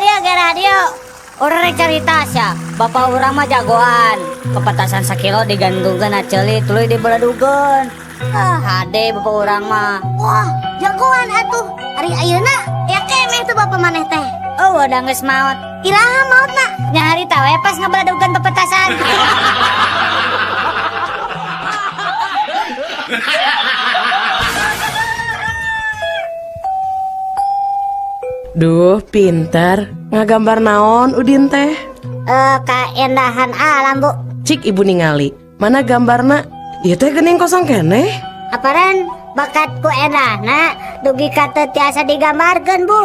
Gera dieu, gera dieu. Urang rek carita sia. Bapak urang mah jagoan. Pepetasan sakilo digantungkeun na ceuli tuluy dibeledugeun. Ah, hade bapak urang mah. Wah, jagoan atuh. Ari ayeuna aya keneh tuh bapak maneh teh. Oh, udah geus maot. Iraha maotna? Nya harita we pas ngebeledugeun pepetasan. Duh, pinter. Ngagambar naon Udin teh? Kaendahan alam, Bu. Cik ibu ningali. Mana gambarna? Ieu teh geuning kosong keneh. Aparan bakatku endahna dugi ka teu tiasa digambarkeun, Bu.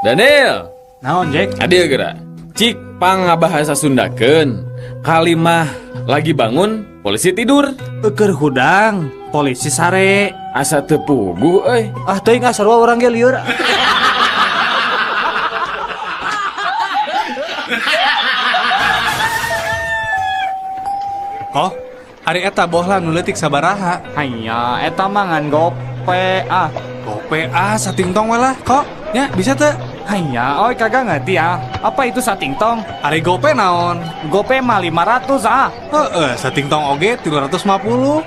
Daniel, Naon, Jack? Adil geura. Cik pangabahasa Sundakeun. Kalimah lagi bangun, polisi tidur. Eukeur hudang, polisi sare. Asa teu puguh euy. Ah, teuing ah sarua urang ge lieur. Oh, ari eta bohlam nu leutik sabaraha? Hanya eta mah ngan gope ah. Gope ah satingtong we lah kok. Nya bisa teu? Hanya, oi kagak ngerti ah. Apa itu satingtong? Ari gope naon? Gope mah 500 ah. Heeh, satingtong oge 350.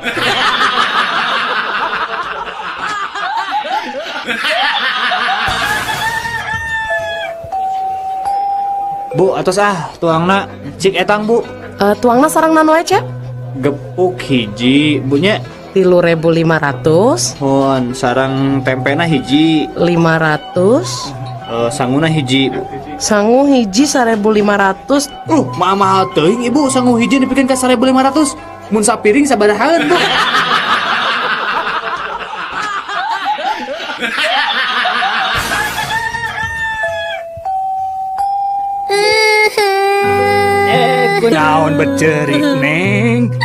Bu, atos ah tuangna cik etang, Bu. Tuangna sareng naon wae, Cep? Gepuk hiji, Bu nya. 3.500. Hon, sareng tempena hiji. 500. Sanguna hiji, Bu. Sangu hiji 1.500. Mahal teuing Ibu, sangu hiji dipikeun ka 1.500. Mun sapiring sabarahaan, Bu? Naon beceurik, Neng?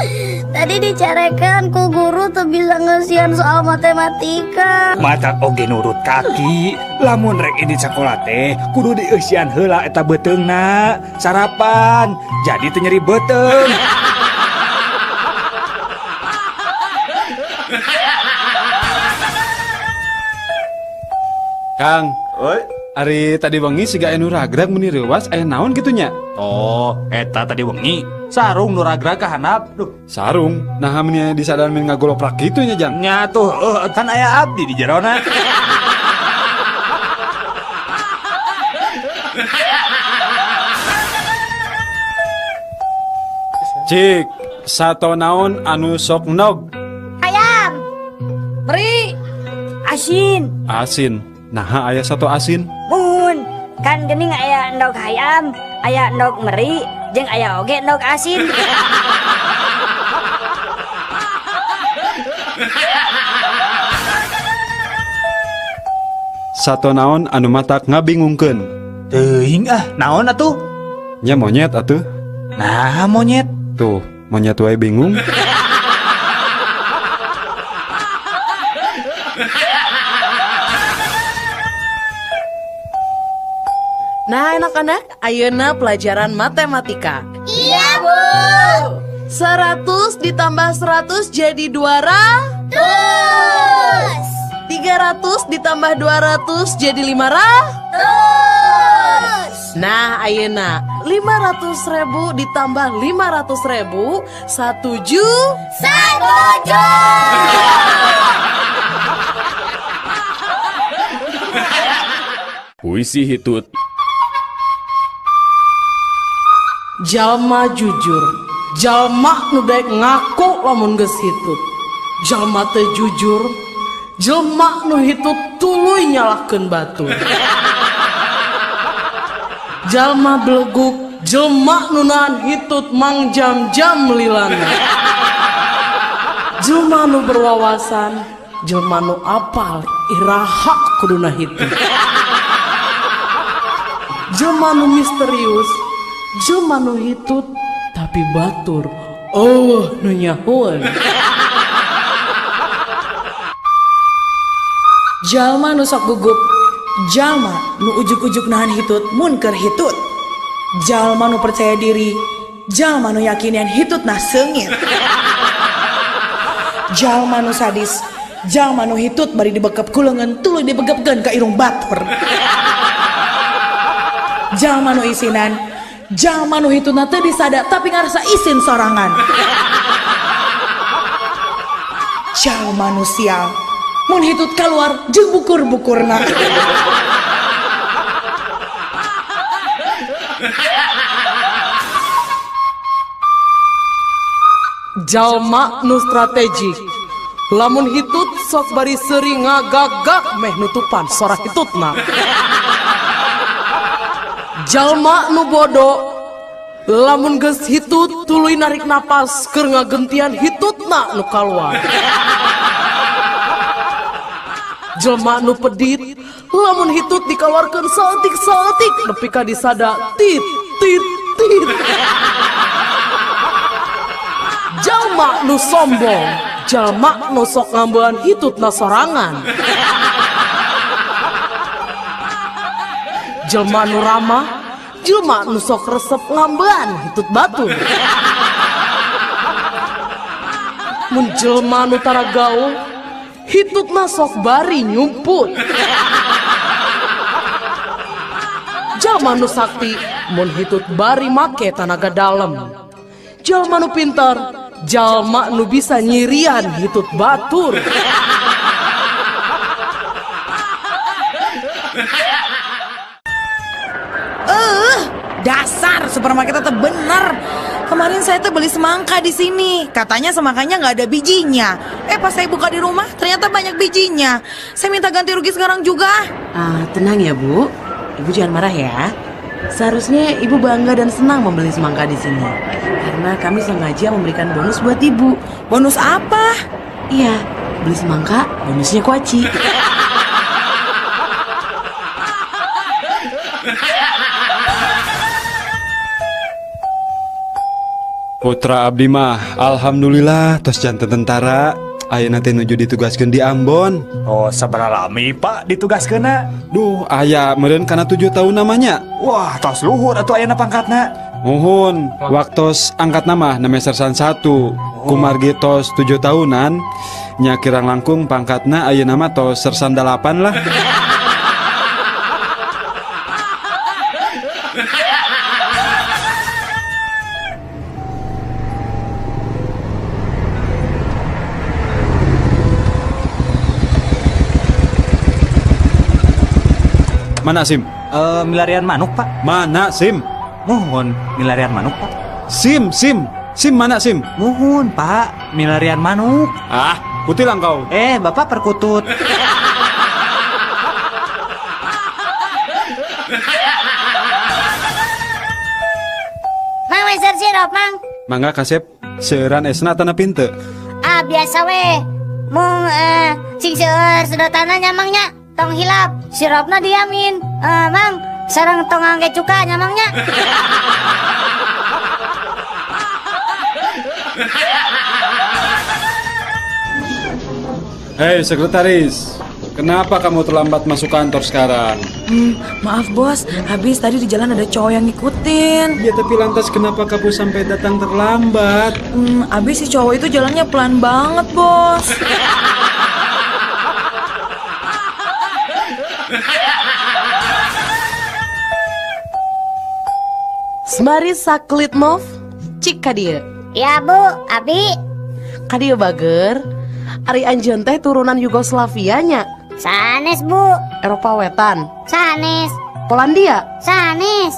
Tadi dicarekan ku guru tuh bisa ngeusian soal matematika. Mata oge nurut kaki. Lamun rek ini sekolah teh kudu dieusian heula eta beuteungna. Sarapan jadi teu nyeri beuteung. Kang, oi, ari tadi wengi siga anu ragrag meni reuwas aya naon kitu nya? Oh, eta tadi wengi sarung nu ragrag ka handap. Duh, sarung. Nah, meni disadan men ngagoloprak kitu nya, Jang. Nya tuh, kan aya abdi di jerona. Cik, sato naon anu sok nog? Ayam. Beri. Asin. Asin. Naha aya sato asin? Mun, kan geuning aya endog hayam, aya endog meri, jeung aya oge endog asin. Sato naon anu matak ngabingungkeun? Teuing ah, naon atuh? Nya monyet atuh. Nah, monyet. Tuh, monyet wae bingung. Nah, anak-anak, ayeuna pelajaran matematika. Iya, Bu. 100 ditambah 100 jadi 200. 300 ditambah 200 jadi 500. Nah, ayeuna 500.000 ditambah 500.000, 1 juta. 1 juta. Puisi hitut. Jalma jujur, jalma nu daek ngaku lamun geus hitut. Jalma teu jujur, jelma nu hitut tuluy nyalahkeun batur. Jalma beleguk, jelma nu nahan hitut mangjam-jam lilana. Jelma nu berwawasan, jelma nu apal iraha kuduna hitut. Jelma nu misterius, jelma nu hitut tapi batur, eueuh nu nyahoeun. Jalma nu sok gugup, jalma nu ujug-ujug nahan hitut mun keur hitut. Jalma nu percaya diri, jalma nu yakin yen hitut nah seungit. Jalma nu sadis, jalma nu hitut bari dibekep ku leungeun tuluy dibegepkeun ka irung batur. Jalma nu isinan, jalma nu hitutna teu disada tapi ngarasa isin sorangan. Jalma nu sial, mun hitut kaluar jeung bukur-bukurna. Jalma nu strategik, lamun hitut sok bari seuri ngagagak meh nutupan sora hitutna. Jalma nu bodoh, lamun geus hitut tuluy narik napas keur ngagentian hitutna nu kaluar. Jelma nu pedit, lamun hitut dikaluarkeun saeutik-saeutik nepi ka disada tit tit tit. Jalma nu sombong, jalma nu sok ngambean hitutna sorangan. Jelma nu ramah, jelma nu sok resep ngambean hitut batur. Mun jelma nu tara gaul, hitutna sok bari nyumput. Jalma nu sakti, mun hitut bari make tanaga dalem. Jalma nu pintar, jalma nu bisa nyirian hitut batur. Dasar supermarket itu bener. Kemarin saya tuh beli semangka di sini. Katanya semangkanya nggak ada bijinya. Pas saya buka di rumah ternyata banyak bijinya. Saya minta ganti rugi sekarang juga. Tenang ya Bu. Ibu jangan marah ya. Seharusnya Ibu bangga dan senang membeli semangka di sini. Karena kami sengaja memberikan bonus buat Ibu. Bonus apa? Iya, beli semangka, bonusnya kuaci. Putra abdi mah, alhamdulillah tos janten tentara. Ayeuna teh nuju ditugaskeun di Ambon. Oh, sabaraha lami Pak ditugaskeunna? Duh, aya meureun kana 7 tahun namanya. Wah, tos luhur atuh ayeuna pangkatna. Muhun, waktos angkat nama name sersan 1. Kumargi tos 7 tahunan, nya kirang langkung pangkatna ayeuna mah tos sersan 8 lah. Mana SIM? Milarian manuk, Pak. Mana SIM? Mohon, milarian manuk, Pak. SIM, SIM. SIM mana SIM? Mohon, Pak. Milarian manuk. Ah, kutilang kau. Bapak perkutut. Mang, meser sirup, Mang. Mangga kasep, seueuran esna tanah pinte. Ah, biasa we. Mung sing seueur sedotanna nya Mang nya. Tong hilap, sirupna diamin. Mang, sareng tong angge cuka nya Mang nya. Hei sekretaris, kenapa kamu terlambat masuk kantor sekarang? Maaf bos, habis tadi di jalan ada cowok yang ngikutin. Ya tapi lantas kenapa kamu sampai datang terlambat? Habis si cowok itu jalannya pelan banget bos. Semari Saklitnov, cik kadieu. Ya Bu, abi. Kadieu bager. Ari anjeun teh turunan Yugoslavia nya. Sanes Bu. Eropa Wetan. Sanes. Polandia. Sanes.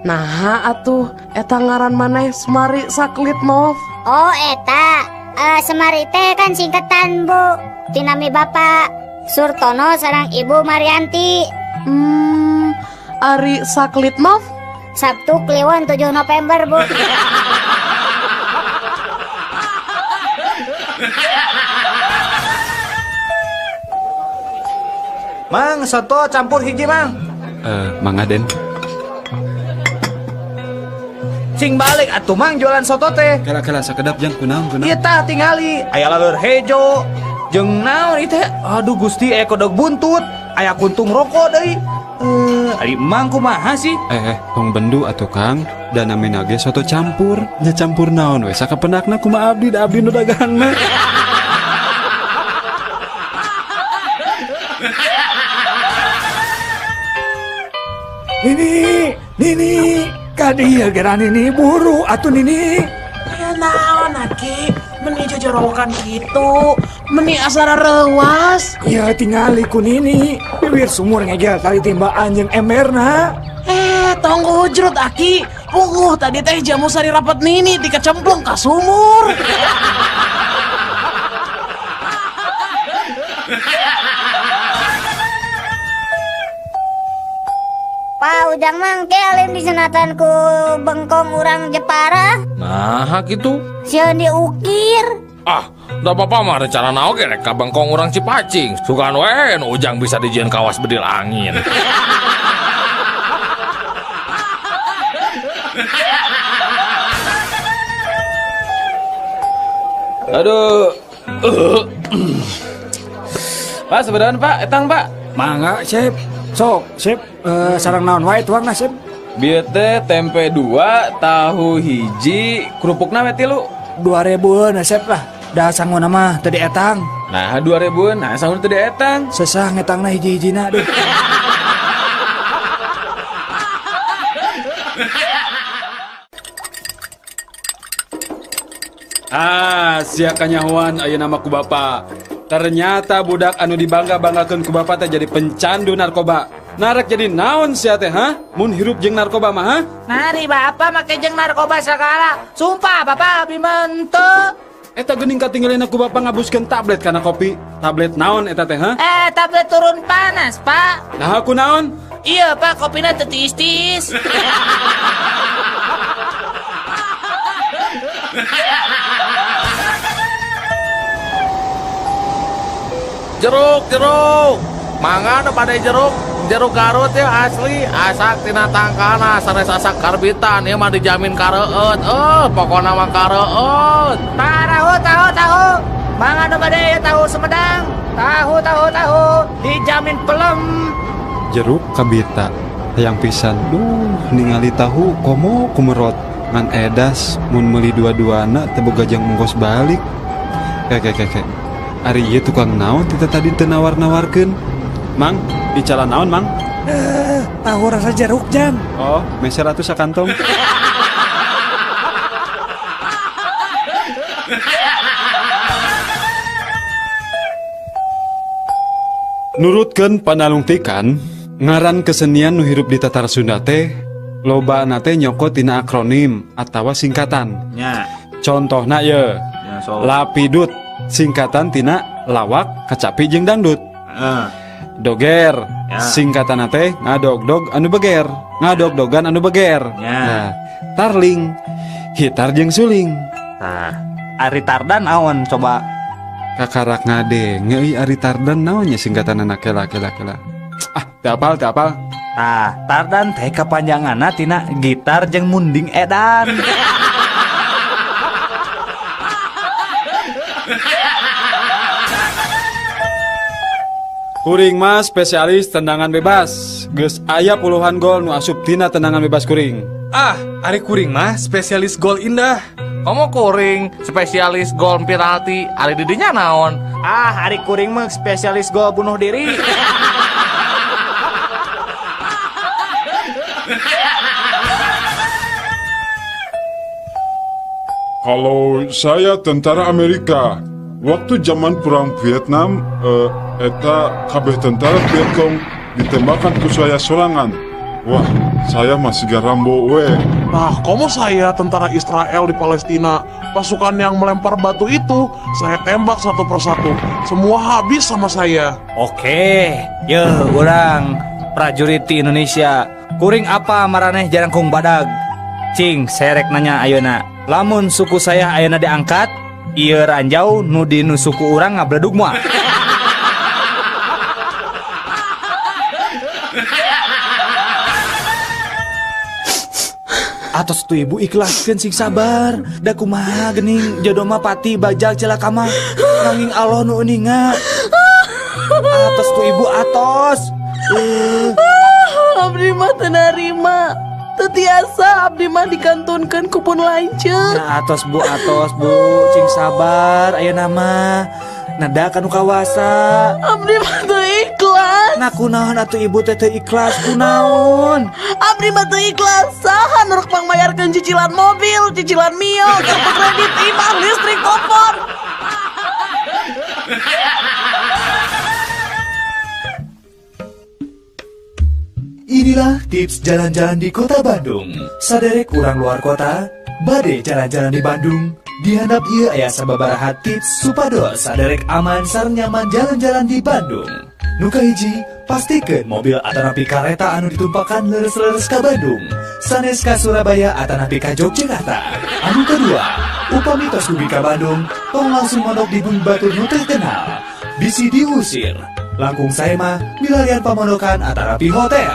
Nah atuh eta ngaran maneh Semari Saklitnov. Oh eta, Semari teh kan singkatan Bu. Tinami Bapak Surtono sareng Ibu Marianti. Ari Saklitnov Sabtu Kliwon 7 November Bu. Mang, soto campur hiji Mang. Mang Aden. Sing balik atuh Mang jualan soto teh. Kala-kala sakedap jang kunaon kunaon. Ieu tah tingali, aya laleur hejo. Jeung naon ieu teh? Aduh Gusti, aya kodok buntut, aya kuntung rokok deui. Ari Mang kumaha sih? Tong bendu atuh Kang, da namina ge soto campur. Nya campur naon we sakapenakna kumaha abdi da abdi nu dagang mah. Nini, Nini, kadieu geura Nini buru atuh Nini. Aya naon Aki, meni jojorowokan kitu, meni asa rareuwas. Ya tingali ku Nini, bibir sumur ngegel tali timbaan jeung emberna. Eh, tong hujrut Aki. Puguh tadi teh jamu sari rapat Nini dikecemplung ka sumur. Pak Ujang mangke alim disunatan ku bengkong urang Jepara. Nah, gitu. Sieun diukir. Ah, da bapak mah rencana naon ge rek ka bengkong urang Cipacing. Sugan we nu Ujang bisa dijieun kawas bedil angin. Aduh. Pak, sebenarnya Pak, etang Pak. Mangga, Sep. Sok, Sep, sarang naon wae tuangna, Sep? Bieu teh tempe 2, tahu hiji, kerupukna we 3. 2000-eun Sep lah. Da sanguna mah teu dietang. Nah, 2000-eun, nah sanguna teu dietang. Sesah ngetangna hiji-hijina deh. Ah, sia kanyahoan ayeuna mah ku bapa. Ternyata budak anu dibangga-banggakeun ku bapa teh jadi pencandu narkoba. Narek jadi naon sia teh, ha? Mun hirup jeung narkoba mah, ha? Nari bapak make jeung narkoba segala. Sumpah bapak abdi mah henteu. Eta geuning katinggalina ku bapa ngabuskeun tablet kana kopi. Tablet naon eta teh, ha? Tablet turun panas, Pak. Nah, aku naon? Iya, Pak, kopina teu tiis-tiis. Jeruk, jeruk. Mangga nu bade jeruk, jeruk Garut ya asli, asak tina tangkana sanes asak karbitan, ieu mah dijamin kareueut. Pokona mah kareueut. Tahu, tahu, tahu. Mangga nu bade tahu Sumedang. Tahu, tahu, tahu. Dijamin pelem. Jeruk kabita hayang pisan. Duh, ningali tahu komo kumerot. Ngan edas mun meuli dua-duana teu boga jang ongkos balik. Kek. Ari ieu tukang naon tita tadi teu nawar-nawarkeun. Mang, bicara naon, Mang? Tahu rasa jeruk, Jang. Oh, meser atuh sakantong. Nurutkeun panalungtikan, ngaran kesenian nu hirup di Tatar Sunda teh lobana teh nyokot tina akronim atawa singkatan. Nya. Contohna ye. Ya, so. Lapidut singkatan tina lawak, kacapi jeung dangdut. Doger ya. Singkatan teh ngadogdog anu beger, ngadogdogan anu beger. Ya. Nah, tarling hitar jeung suling. Nah, ari tardan naon coba? Kakarak ngadenge euy ari tardan naonnya singkatan anak kela kela kela. Ah, teu apal, teu apal. Nah, tardan teh kapanjanganna tina gitar jeung munding edan. Kuring mah spesialis tendangan bebas. Geus aya puluhan gol nu asup tina tendangan bebas kuring. Ah, ari kuring mah spesialis gol indah. Komo kuring spesialis gol penalti, ari didinya naon? Ah, ari kuring mah spesialis gol bunuh diri. Kalau saya tentara Amerika, waktu zaman perang Vietnam, eta kabeh tentara Vietcong ditembakkan ku saya sorangan. Wah, saya masih Rambo we. Nah, komo saya tentara Israel di Palestina, pasukan yang melempar batu itu, saya tembak satu persatu. Semua habis sama saya. Oke, ye urang prajurit di Indonesia. Kuring apa maraneh jarangkung badag? Cing, serek nanya ayeuna. Lamun suku saya ayeuna diangkat, ieu ranjau nu di nu suku urang ngabledug moal. Atos tuh ibu ikhlaskeun sing sabar. Da kumaha geuning jodoh mah pati bajal celaka mah. Nanging Allah nu uninga. Atos tuh ibu atos. Abdi mah teu narima. Teu tiasa abdi mah dikantunkeun ku pun lanceuk. Ya atos bu, atos bu, cing sabar ayeuna mah. Nada kanu kawasa. Abdi mah teu ikhlas. Nah kunaon atuh ibu teh teu ikhlas kunaon? Abdi mah teu ikhlas, saha nu rek pangmayarkeun cicilan mobil, cicilan Mio, kartu kredit, imah, listrik, telepon. Inilah tips jalan-jalan di Kota Bandung. Saderek urang luar kota, bade jalan-jalan di Bandung. Dihandap ieu aya sababaraha tips supados saderek aman sareng nyaman jalan-jalan di Bandung. Nu kahiji, pastikeun mobil atanapi kareta anu ditumpakan leres-leres ka Bandung, sanes ka Surabaya atanapi ka Yogyakarta. Anu kedua, upami tos dugi ka Bandung, tong langsung mondok di bumi batur nu terkenal. Bisi diusir. Langkung sae mah milarian pamondokan atanapi hotel.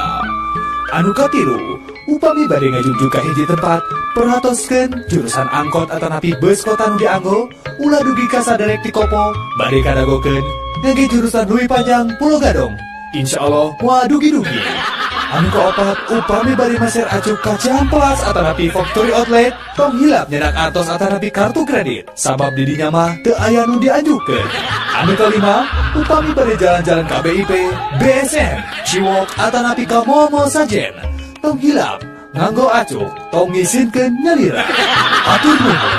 Anu katilu, upami bade ngajunjung ka hiji tempat, perhatoskeun jurusan angkot atanapi bus kota nu dianggo, ulah dugi ka saderek ti Kopo, bade kadagokeun ngangge jurusan Leuwi Panjang Pulo Gadung. Insyaallah moal dugi-dugi. Anu kaopat, upami bade maser acuk ka Cihampelas atanapi Factory Outlet, tong hilap nyenak artos atanapi kartu kredit, sabab di dinya mah teu aya nu dianjukeun. Anu kalima, upami bade jalan-jalan ka BIP, BSM, Ciwalk atanapi ka mall-mall sajen, tong hilap nganggo acuk, tong ngisinkeun nyalira. Hatur nuhun.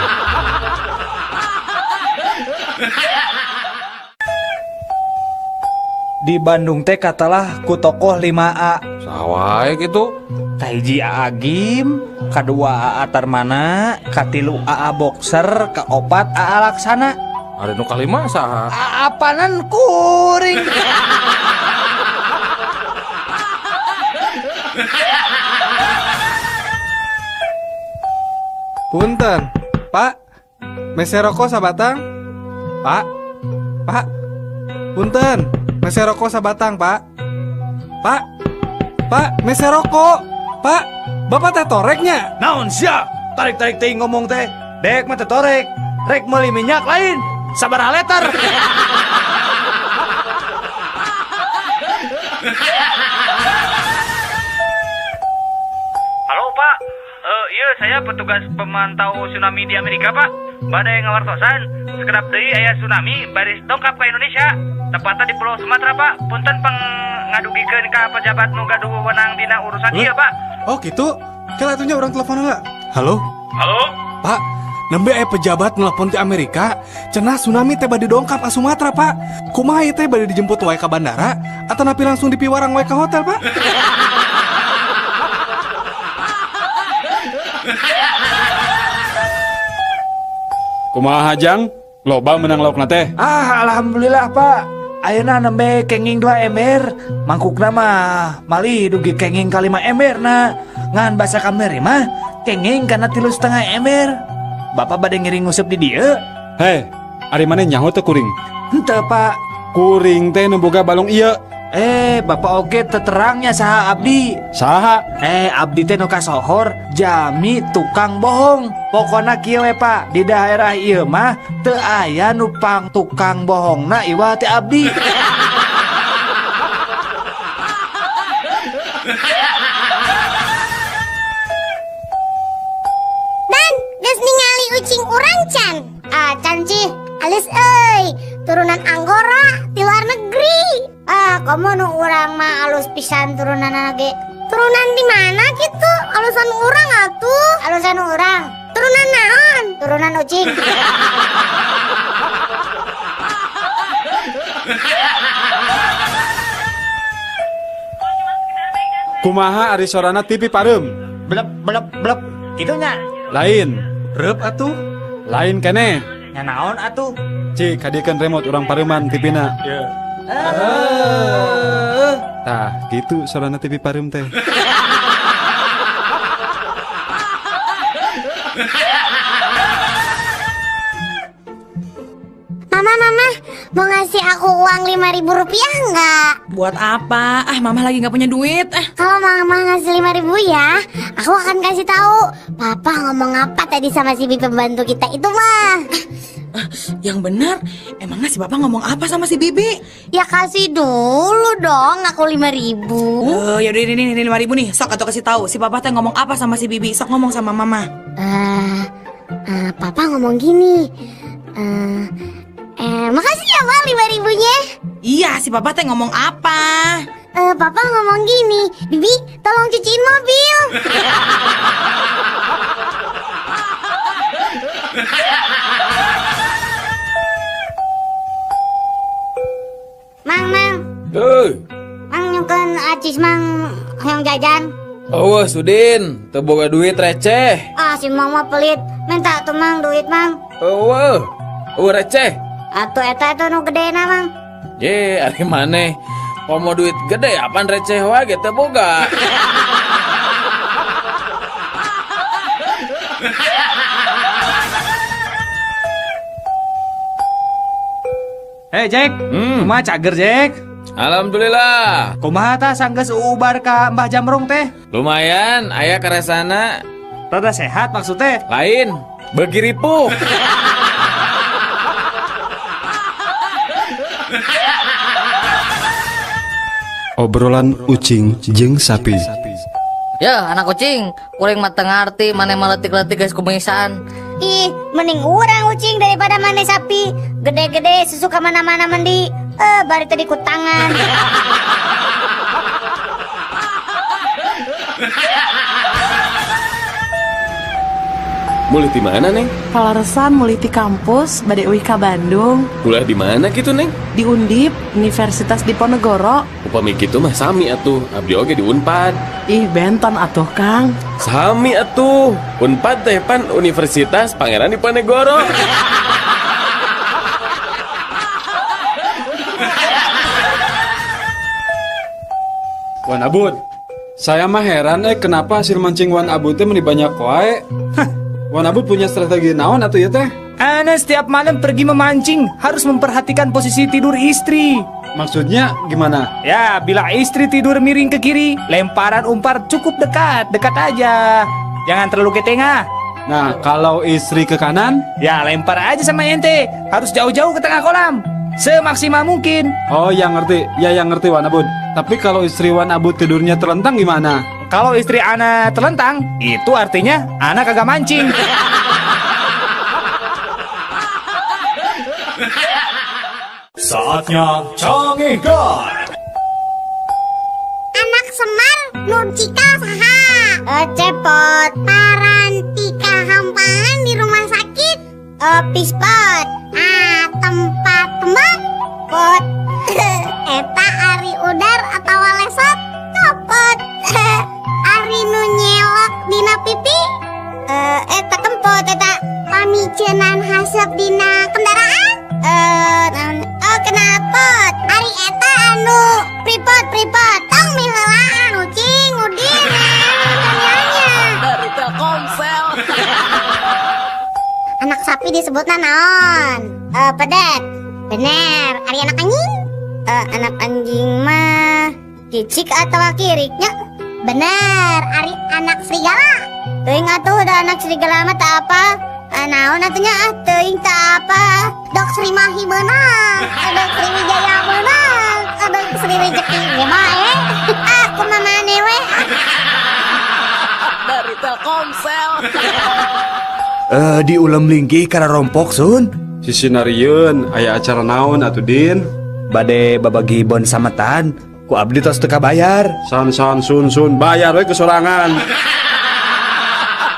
Di Bandung teh katalah ku tokoh 5A. Sawae gitu. Kahiji AA Gim, kadua AA Tarmana, katilu AA Boxer, kaopat AA Laksana. Ada nu kalima saha? AA panan kuring. Punten, Pak. Mese rokok sabatang? Pak. Pak. Punten, mese rokok sabatang, Pak. Pak. Pak, mese rokok. Pak, Bapak teh toreknya. Naon sia? Tarik-tarik teuing ngomong teh. Dek mah teh torek. Rek meuli minyak lain. Sabaraha liter. Halo, Pak. Iya, saya petugas pemantau tsunami di Amerika, Pak. Badai ngawartosan, sekedap deui aya tsunami baris dongkap ka Indonesia. Tepatnya di Pulau Sumatera, Pak. Punten pengadugikeun ka pejabat nu gaduh wewenang dina urusan ieu, Pak. Oh, gitu. Kela atunya urang telepon heula. Halo? Halo? Pak, nembe aya pejabat nelpon ti Amerika, cenah tsunami teh bade dongkap ka Sumatera, Pak. Kumaha ieu teh bade dijemput wae ka bandara atanapi langsung dipiwarang wae ka hotel, Pak? Kumaha Jang? Loba menang laukna teh. Ah, alhamdulillah, Pak. Ayeuna nembe kenging 2 ember, mangkukna mah malih dugi kenging ka 5 ember na. Ngan basa kamari mah kenging kana 3,5 ember. Bapak bade ngiring nguseup di dieu. Hei, ari maneh nyaho teu kuring? Henteu, Pak. Kuring teh nu boga balong ieu. Bapak oge teterangnya saha abdi. Saha? Abdi teh nu kasohor jami tukang bohong. Pokona kieu we, Pak, di daerah ieu mah teu aya nu pang tukang bohongna iwal teh abdi. Dan geus ningali ucing urang can. Ah, can cih, alus euy, turunan anggora ti luar negeri. Ah, komo nu urang mah alus pisan turunanna ge. Turunan di mana gitu? Alusan urang atuh. Alusan urang. Turunan naon? Turunan ucing. Kumaha ari sorana TV pareum? Blep blep blep. Kitu nya. Lain. Reup atuh. Lain keneh. Nya naon atuh? Cik, kadiekeun remote urang pareuman TV-na. Ye. Tah, gitu sorana TV pareum teh. Mama, mama, mau ngasih aku uang 5.000 rupiah nggak? Buat apa? Ah, mama lagi nggak punya duit. Kalau mama ngasih 5.000 ya, aku akan kasih tahu. Papa ngomong apa tadi sama si bibi pembantu kita itu mah? Yang benar, emangnya si Bapak ngomong apa sama si Bibi? Ya kasih dulu dong, aku 5.000. Oh, yaudah ini 5.000 nih. Sok atau kasih tahu si Papa teh ngomong apa sama si Bibi. Sok ngomong sama Mama. Papa ngomong gini. Makasih ya, Ma, 5 ribunya. Iya, si Papa teh ngomong apa? Papa ngomong gini, "Bibi, tolong cuciin mobil." Mang, Mang, Mang, nyungkeun acis, Mang, hayang jajan. Oh, Sudin, teu boga duit receh. Ah, si Mang mah pelit. Minta tuh, Mang, duit, Mang. Euweuh, euweuh receh. Atuh eta itu nu gedena, Mang. Ye, ari maneh. Komo duit gede apaan receh wae ge teu boga. Hei Jack, kumaha cager, Jack? Alhamdulillah. Kumaha tah sanggeus ubar ka Mbah Jamrong teh? Lumayan, aya karesana. Rada sehat maksudnya? Lain, beuki ripuh. Obrolan ucing jeung sapi. Ya, anak kucing, kuring mah teu ngarti maneh mah leutik-leutik geus kumisan. Ih, mending urang ucing daripada maneh sapi. Gede-gede susu ka mana-mana mandi. Eh, bari tadi ku tangan. Mulih di mana, Neng? Kaleresan mulih ti kampus bade uih ka Bandung. Kuliah di mana gitu, Neng? Di Undip, Universitas Diponegoro. Upami kitu mah sami atuh, abdi oge di Unpad. Ih, benten atuh, Kang. Sami atuh. Unpad teh pan Universitas Pangeran Diponegoro. Wan Abud, saya mah heran kenapa hasil mancing Wan Abud teh meni banyak wae. Hah, Wan Abud punya strategi naon atuh ya teh? Ana setiap malam pergi memancing harus memperhatikan posisi tidur istri. Maksudnya gimana? Ya, bila istri tidur miring ke kiri, lemparan umpan cukup dekat, dekat aja. Jangan terlalu ke tengah. Nah, kalau istri ke kanan? Ya, lempar aja sama ente. Harus jauh-jauh ke tengah kolam. Semaksimal mungkin. Oh, yang ngerti. Ya, yang ngerti Wan Abud. Tapi kalau istri Wan Abud tidurnya telentang gimana? Kalau istri ana telentang, itu artinya ana kagak mancing. Saatnya Cangehgar. Anak Semar nu cikal saha? Cepot. Paranti kahampaan di rumah sakit? Pispot. Ah, tempat tembak? Pot. Eta ari udar atau lesot? Copot. Ari nu nyelok dina pipi? Eta kempot eta. Pamiceunan haseup dina kendaraan? Naon? Oh, knalpot. Ari eta anu pripot pripot. Tong miheulaan ucing udin nanya. Dari Telkomsel. Anak sapi disebutna naon? Pedet. Bener. Ari anak anjing? Anak anjing mah kicik atau kiriknya? Bener. Ari anak serigala. Teuing atuh da anak serigala mah tak apa. Naon atunya ah teuing tak apa. Dok Sri Mahi meunang. Dok Sri Wijaya meunang. Dok Sri Rezeki ge mah eh. Ah, kumaha maneh we. Dari Telkomsel. Di ulem linggih karena rompok sun. Sisi narieun aya acara naon atuh Din? Bade babagi bon sametan, ku abdi tos teu kabayar. San san sun sun bayar we kesorangan.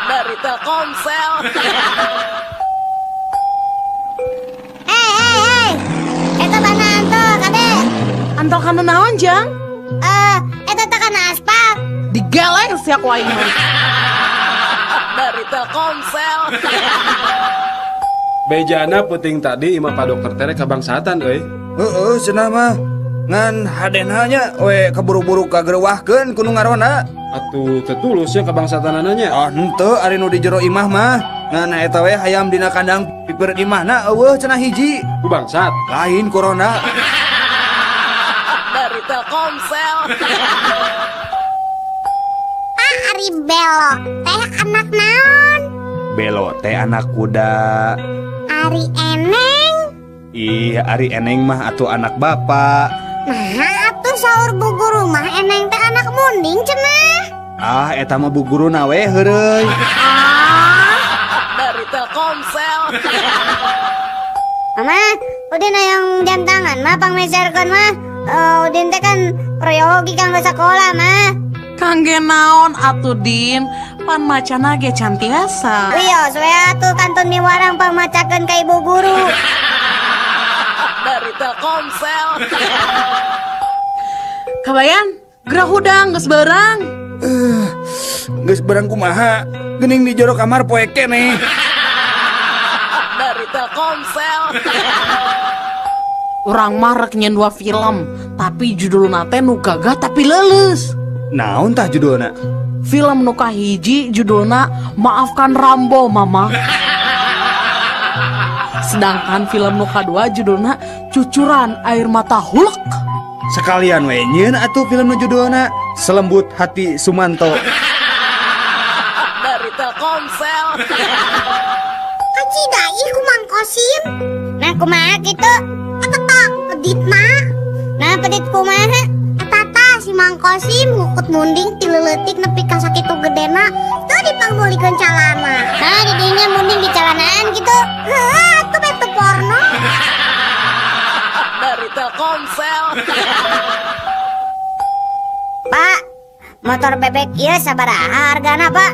Dari Telkomsel. Hei hei hei. Eta bana anto kade. Anto kana naon, Jang? Eta teh kana aspal. Digeleng sia ku aing mah. Dari Telkomsel. Bejana peuting tadi imah Pak Dokter tere kabangsatan euy. Heeh, cenah mah. Ngan hadena nya we keburu-buru kagerewahkeun ku nu ngaronda. Atuh teu tulus nya kabangsatanana nya. Ah henteu ari nu di jero imah mah. Ngan eta we hayam dina kandang pipireun imahna euweuh cenah hiji. Ku bangsat. Lain corona. Dari Telkomsel. Ah, ari Belo teh anak naon? Belo teh anak kuda. Ari Eneng? Ih, ari Eneng mah atuh anak bapak. Nah, atuh saur bu guru mah Eneng teh anak munding cenah. Ah, eta mah bu guruna we heureuy. Dari Telkomsel. Mama, Udin hayang jam tangan mah pangmeserkeun mah. Udin teh kan proyogi kanggo sakola mah. Kangge naon atuh Din? Pan macana ge can tiasa. Wios we atuh kantun miwarang pangmacakeun ka ibu guru. Dari Telkomsel. Kabayan, gerah hudang geus beurang. Geus beurang kumaha? Geuning di jero kamar poe keneh. Dari Telkomsel. Urang mah rek nyen dua film, tapi judulna teh nu gagah tapi leuleus. Naon tah judulna? Film nu kahiji judulna Maafkan Rambo Mama. Sedangkan film nu kadua judulna Cucuran Air Mata Hulk. Sekalian we nyieun atuh film nu judulna Selembut Hati Sumanto. Dari Telkomsel. Kacida ih ku Mang Kosim. Nah kumaha kitu? Eta peditna. Nah pedit kumaha? Eta tah si Mang Kosim ngukut munding ti leuletik nepi ka sakitu gedena teu dipangmeulikeun calana. Nah didinya munding di calanaan kitu. Heuh atuh bete porno. Dari Telkomsel. Pak, motor bebek ieu sabaraha hargana, Pak?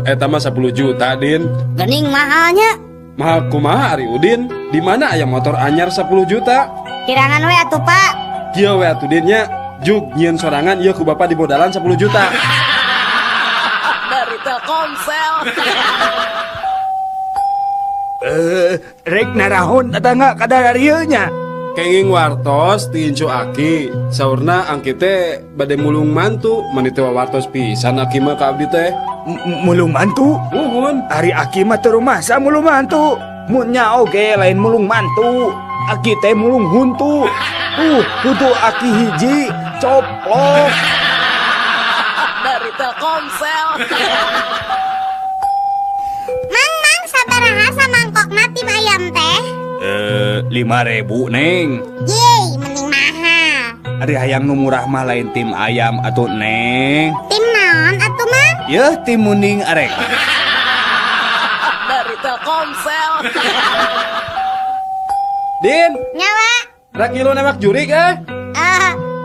Eta mah 10 juta, Din. Gening mahalnya. Mahal kumaha ari Udin? Di mana aya motor anyar 10 juta? Kirangan we atuh, Pak. Kieu we atuh Din nya, jug nyieun sorangan ieu ku bapak dibodalan 10 juta. Dari Telkomsel. Rek narahon tetangga kadar ieu nya. Kenging wartos ti incu aki, saurna angki teh bade mulung mantu, mani teh wartos pisan aki mah ka abdi teh. Mulung mantu? Muhun. Ari aki mah teu rumasa mulung mantu. Mun nya oge lain mulung mantu. Aki teh mulung huntu. Huntu aki hiji coplok. Dari Telkomsel. Mang, mang sabaraha samangkokna tim ayam teh? 5.000 Neng. Yeay, mending mahal. Ari hayang nu murah mah lain tim ayam atuh Neng. Tim naon atuh Mang? Yeuh tim munding arek. Dari Telkomsel. Din. Nyawa. Rek ngilu nembak jurik eh?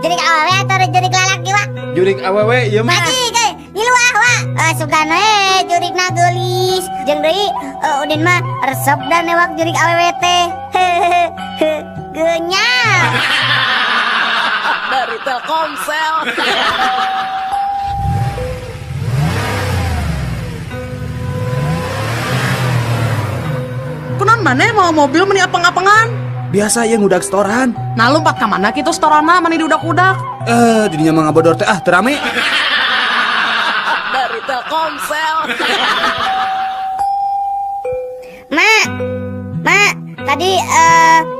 Jurik awewe atau jurik lalaki wa? Jurik awewe ieu mah. Mati ge, ngilu ah wa. Sugan we jurikna geulis. Jeung deui Udin mah resep dan newak jurik awewe teh. Genyal. Dari Telkomsel. Kunaon maneh mau mobil meni apeng-apengan? Biasa ya ngudak setoran. Nah lompat ka mana kitu setorana mani diudak-udak? Didinya mah ngabodor teh ah teu rame. Dari Telkomsel. Ma, ma, tadi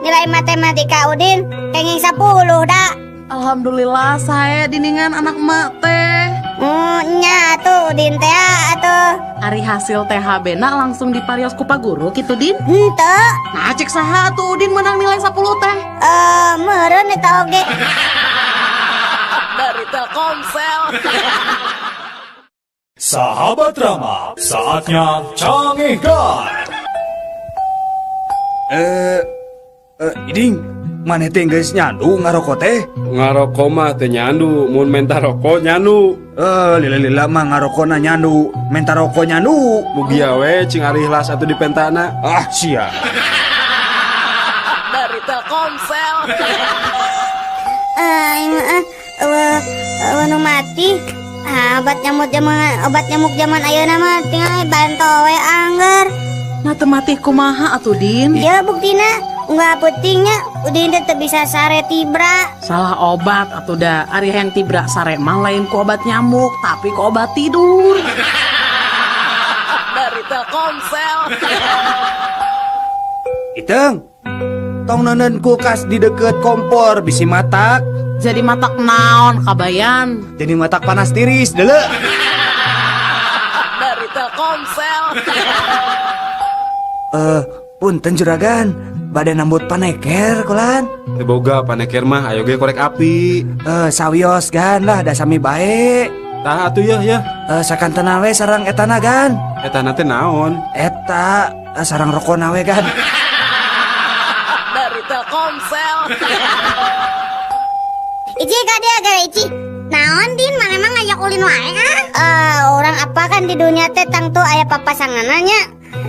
nilai matematika Udin kenging 10 dah. Alhamdulillah saya diningan anak emak teh. Nya atuh Udin teh atuh. Ari hasil THB na langsung diparios ku Pak Guru kitu Din? Henteu. Nah cek saha atuh Udin menang nilai 10 teh? Meureun eta oge. Dari Telkomsel. Sahabat Rama, saatnya Cangehgar. Iding, maneh teh geus nyandu ngaroko teh? Ngaroko mah teh nyandu, mun menta rokok nyandu. Lila-lila mah ngarokona nyandu, menta rokok nyandu. Mugia we cing ari ikhlas atuh dipentana. Ah, sia. Dari Telkomsel. Nu mati. Obat nyamuk zaman ayeuna mah tinggal banto we angger. Nah teu mati kumaha atuh Din? Ya buktina nggak pentingnya Udin teh teu bisa sare tibra. Salah obat atuh da. Ari hayang tibra sare mah lain ku obat nyamuk tapi ku obat tidur. Dari Telkomsel. Iteng, tong neuneun kulkas di deket kompor bisi matak. Jadi matak naon kabayan? Jadi matak panas tiris deuleu. Dari Telkomsel. Punten juragan, bade nambut paneker kulan. Teu boga paneker mah ayo ge korek api. Sawios gan lah da sami bae. Tah atuh yeuh yeuh. Sakantena we sareng etana gan. Etana teh naon? Eta sareng rokona we gan. Dari Telkomsel. Ici ka dia gara Ici. Naon Din, mana emang ngajak ulin wae ah? Orang apa kan di dunia teh tangtu aya papasanganna nya.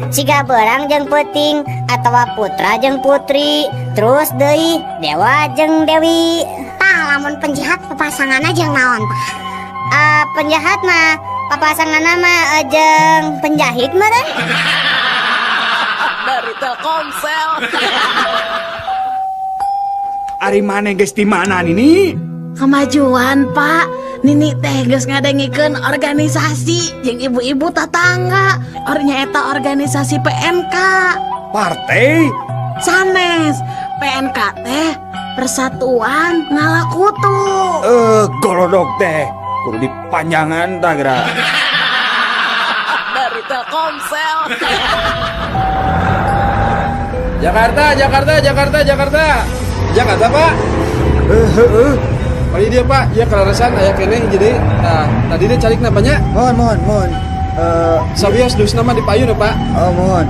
Siga beurang jeung peuting atawa putra jeung putri, terus deui dewa jeung dewi. Tah lamun penjahat papasanganna jeung naon tah? Penjahat mah papasanganna mah jeung penjahit mah teh. Dari Telkomsel. Ari maneh geus di mana Nini? Kemajuan, Pak. Nini teh geus ngadengikeun organisasi jeung ibu-ibu tatangga. Ornya eta organisasi PNK. Partai? Sanes. PNK teh Persatuan Ngalakutu. Golodog teh kudu dipanjangan tah geura. Dari Telkomsel. Jakarta, Jakarta, Jakarta, Jakarta. Jakarta, Pak. Heeh. Oh iya dia Pak, ya kelarasan aya keneh jadi. Nah, tadi dia cari namanya. Mohon, mohon, mohon. Sabios dus nama di payun ya, Pak. Oh, mohon.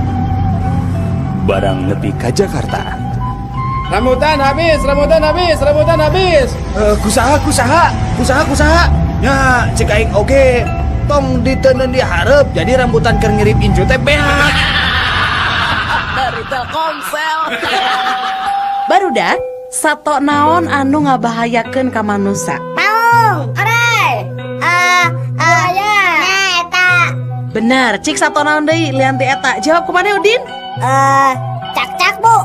Barang nepi ka Jakarta. Rambutan habis, rambutan habis, rambutan habis. Kusaha, kusaha, kusaha, kusaha. Nya, cek aing oge. Tong diteundeun di hareup, jadi rambutan keur ngirip incu teh beak. Dari Telkomsel. Barudak, sato naon anu ngabahayakeun ka manusa? Maung, orai. Buaya. Nah, eta. Bener, cik sato naon deui lian ti eta. Jawab kumaha Udin? Cak-cak, Bu.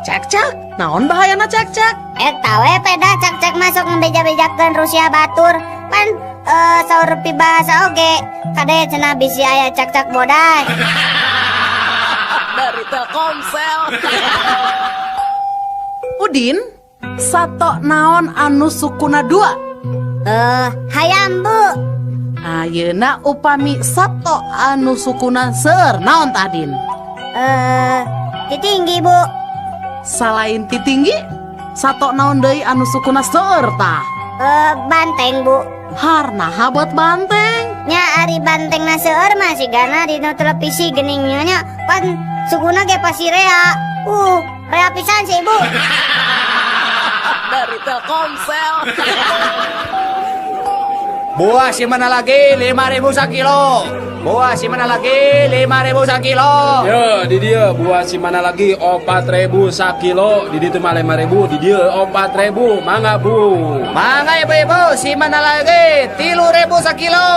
Cak-cak? Naon bahayana cak-cak? Eta we peda cak-cak masuk ngebeja-bejakeun Rusia batur. Pan saur pibahasa oge. Kade cenah bisi aya cak-cak bodas. Dari Telkomsel. Udin, sato naon anu sukuna dua? Hayam, Bu. Ayeuna upami sato anu sukuna seueur naon tah, Din? Titinggi, Bu. Salain titinggi, sato naon deui anu sukuna seueur tah? Banteng, Bu. Harnaha buat banteng? Nya ari bantengna seueur mah sigana dina televisi geuning nya pan sukuna ge pasti rea. Rea pisan sih, Bu. Dari Telkomsel. Buah si mana lagi 5.000 sakilo. Buah si mana lagi 5.000 sakilo. Yo, di dia buah si mana lagi 4.000 sakilo. Di ditu mah 5.000, di dia 4.000. Mangga, Bu. Mangga ibu-ibu, si mana lagi 3.000 sakilo.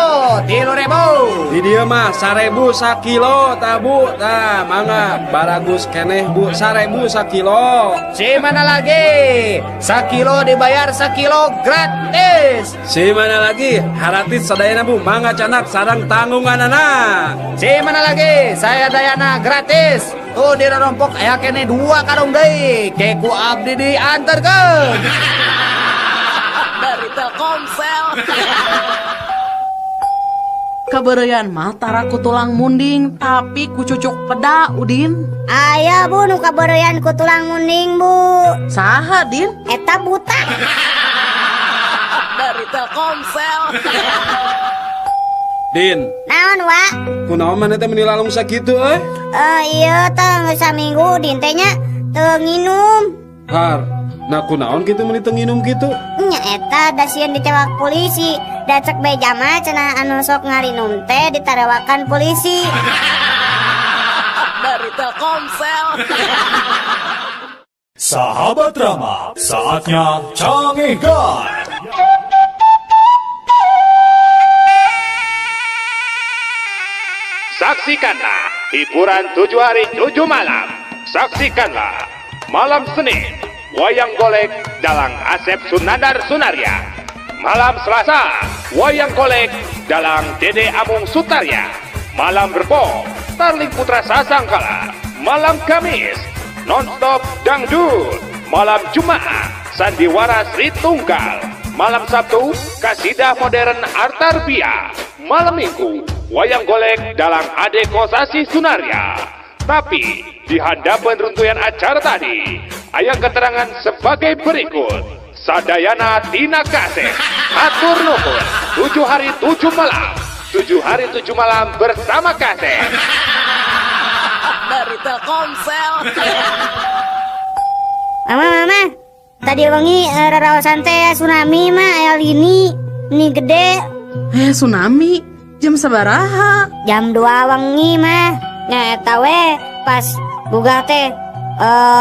3.000. Di dia mah 1.000 sakilo tah, Bu. Tah, mangga baragus keneh, Bu. 1.000 sakilo. Si mana lagi? Sakilo dibayar sakilo gratis. Si mana lagi? Haratis sadayana, Bu. Mangga canak sarang tanggunganana. Si mana lagi? Saya dayana gratis. Tuh di rompok aya kene 2 karung deui. Ke ku abdi diantarkeun. Dari Telkomsel. Kabeureuyan mah tara ku tulang munding tapi ku cucuk peda, Udin. Aya, Bu, nu kabeureuyan ku tulang munding, Bu. Saha, Din? Eta buta. Dari Telkomsel. Din. Naon, Wak? Kunaon maneh teh meuni lalung sakitu euy? Ieu teh geus saminggu Din teh nya teu nginum. Har, nah kunaon kitu meuni teu nginum kitu? Nya eta da sieun ditewak polisi. Da cek beja mah cenah anu sok ngarinum teh ditarewakan polisi. Dari Telkomsel. Sahabat Rama, saatnya Cangehgar. Saksikanlah hiburan 7 hari 7 malam. Saksikanlah malam Senin Wayang Golek Dalang Asep Sunandar Sunarya. Malam Selasa Wayang Golek Dalang Dede Amung Sutarya. Malam Rebo Tarling Putra Sasangkala. Malam Kamis Nonstop Dangdut. Malam Jumat Sandiwara Sri Tunggal. Malam Sabtu Kasidah Modern Artarbia. Malam Minggu Wayang Golek Dalang Ade Kosasi Sunarya. Tapi di hadapan runtuyan acara tadi, ayah keterangan sebagai berikut. Sadayana Tina Kaseh, hatur nuhun, 7 hari 7 malam, 7 hari 7 malam bersama Kaseh. Dari Telkomsel. Mama, mama. Tadi wengi raraosan teh tsunami mah aya lini. Ini gede. Tsunami? Jam sabaraha? Jam 2 wengi mah. Nya eta we pas gugah teh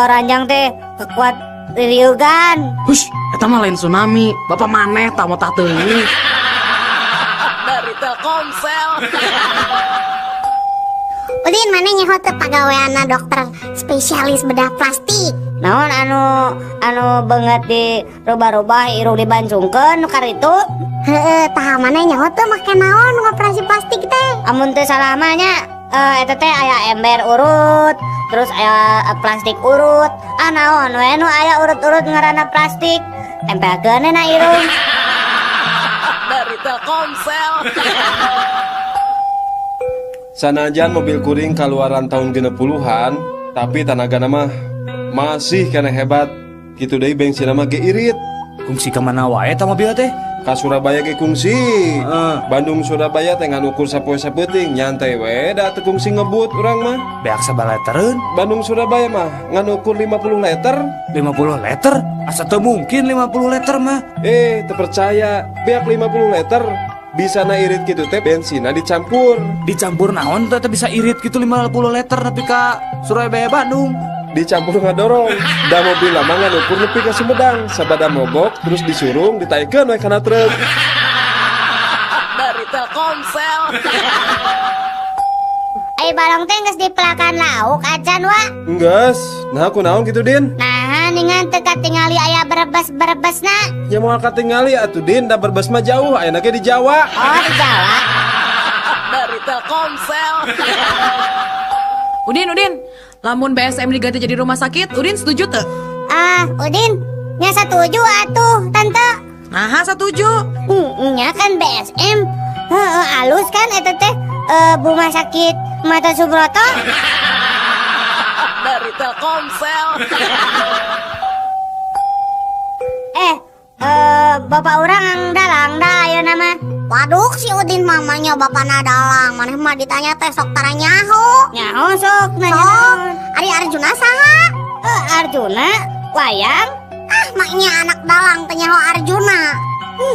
ranjang teh kekuat ririugan. Hush, eta mah lain tsunami. Bapak maneh tah motah teuing. Dari Telkomsel. Udin mana nyaho teu pagaweanna dokter spesialis bedah plastik. Naon anu beungeut di rubah-rubah irung dibancungkeun nu karitu? Heeh, tah mana nyaho teu make naon ngoperasi plastik teh? Amun teu salah mah nya eta teh aya ember urut, terus aya plastik urut. Ah naon we nu aya urut-urut ngaranna plastik. Tempelkeun na irung. Dari Telkomsel. Sanajan mobil kuring kaluaran tahun 60-an, tapi tanagana mah masih kena hebat. Kitu deui bensin mah ge irit. Kungsi ka mana wae eta mobil teh? Ka Surabaya ge kungsi. Bandung Surabaya teh ngan ukur sapoe sapeuting, nyantai we da teu kungsi ngebut urang mah. Beak sabaraha litereun? Bandung Surabaya mah ngan ukur 50 liter. 50 liter? Asa teu mungkin 50 liter mah. Teu percaya, beak 50 liter. Bisa na irit gitu teh bensinna dicampur. Dicampur naon teh bisa irit gitu 50 liter nepi ka Surabaya Bandung. Dicampur ngadorong. Da mobil lama ngan ukur nepi ka Sumedang, sabada mogok terus disurung ditaikeun we kana truk. Dari Telkomsel. Ai balong teh geus dipelakan lauk acan wa. Enggeus, nah kunaon kitu Din? Nah, ningan teu katingali aya berebes-berebesna. Ya moal katingali atuh Din, da berebes mah jauh, ayeuna ge di Jawa. Oh, di Jawa. Dari Telkomsel. Udin, lamun BSM diganti jadi rumah sakit, Udin setuju teu? Ah, Udin, nya setuju atuh, Tante. Nah, setuju. Nya kan BSM. Heeh, alus kan eta teh rumah sakit Mata Subroto. Dari Telkomsel. Bapak urang dalang dah ayeuna mah. Waduh, si Udin mamanya bapana dalang. Maneh mah ditanya teh sok tara nyaho. Nyaho sok nanya naon. Ari Arjuna saha? Arjuna wayang. Ah, maknya anak dalang teh nyaho Arjuna.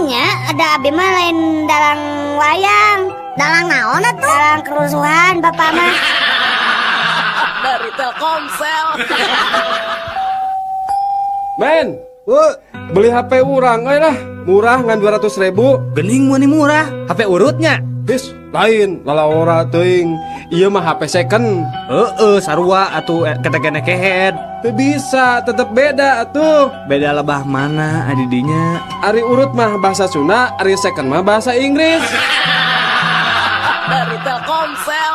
Nya, ada abi mah lain dalang wayang. Dalang naon atuh? Dalang kerusuhan bapak mah. Dari Telkomsel. Men, beli HP urang euy lah. Murah ngan 200.000. Gening meuni murah, HP urutnya. His, lain lalaora teuing. Ieu mah HP second. Heeh, sarua atuh ketekene kehead. Teu bisa, tetep beda atuh. Beda lebah mana adidinya? Ari urut mah bahasa Sunda, ari second mah bahasa Inggris. Dari Telkomsel.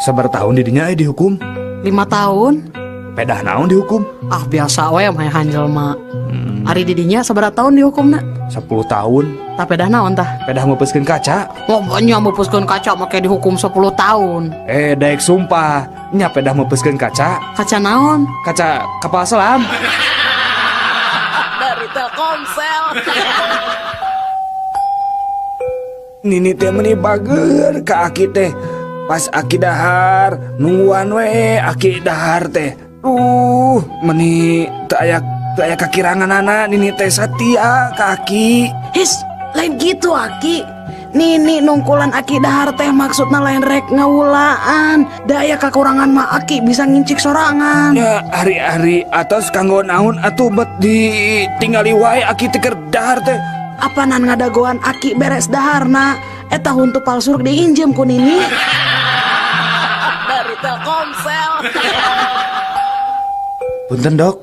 Sabar tahun didinya dihukum? 5 tahun. Pedah naon dihukum? Ah biasa we mah hanjel mah. Ari didinya sabaraha tahun dihukumna? 10 tahun. Tah pedah naon tah? Pedah meupeuskeun kaca. Nya meupeuskeun kaca make dihukum 10 tahun. Daek sumpah, nya pedah meupeuskeun kaca. Kaca naon? Kaca kapal selam. Dari Telkomsel. Nini teh meuni bager ka aki teh. Pas aki dahar, nungguan we aki dahar teh. Meni teu aya kakiranganana nini teh satia ka aki. His, lain gitu aki. Nini nungkulan aki dahar teh maksudna lain rek ngawulaan. Da aya kakurangan mah aki bisa ngincik sorangan. Ya ari-ari atos kanggo naon atuh bet ditinggali wae aki teh keur dahar teh. Apanan ngadagoan aki beres daharna? Eta huntu palsu rek diinjem ku nini. Dari Telkomsel. Punten dok,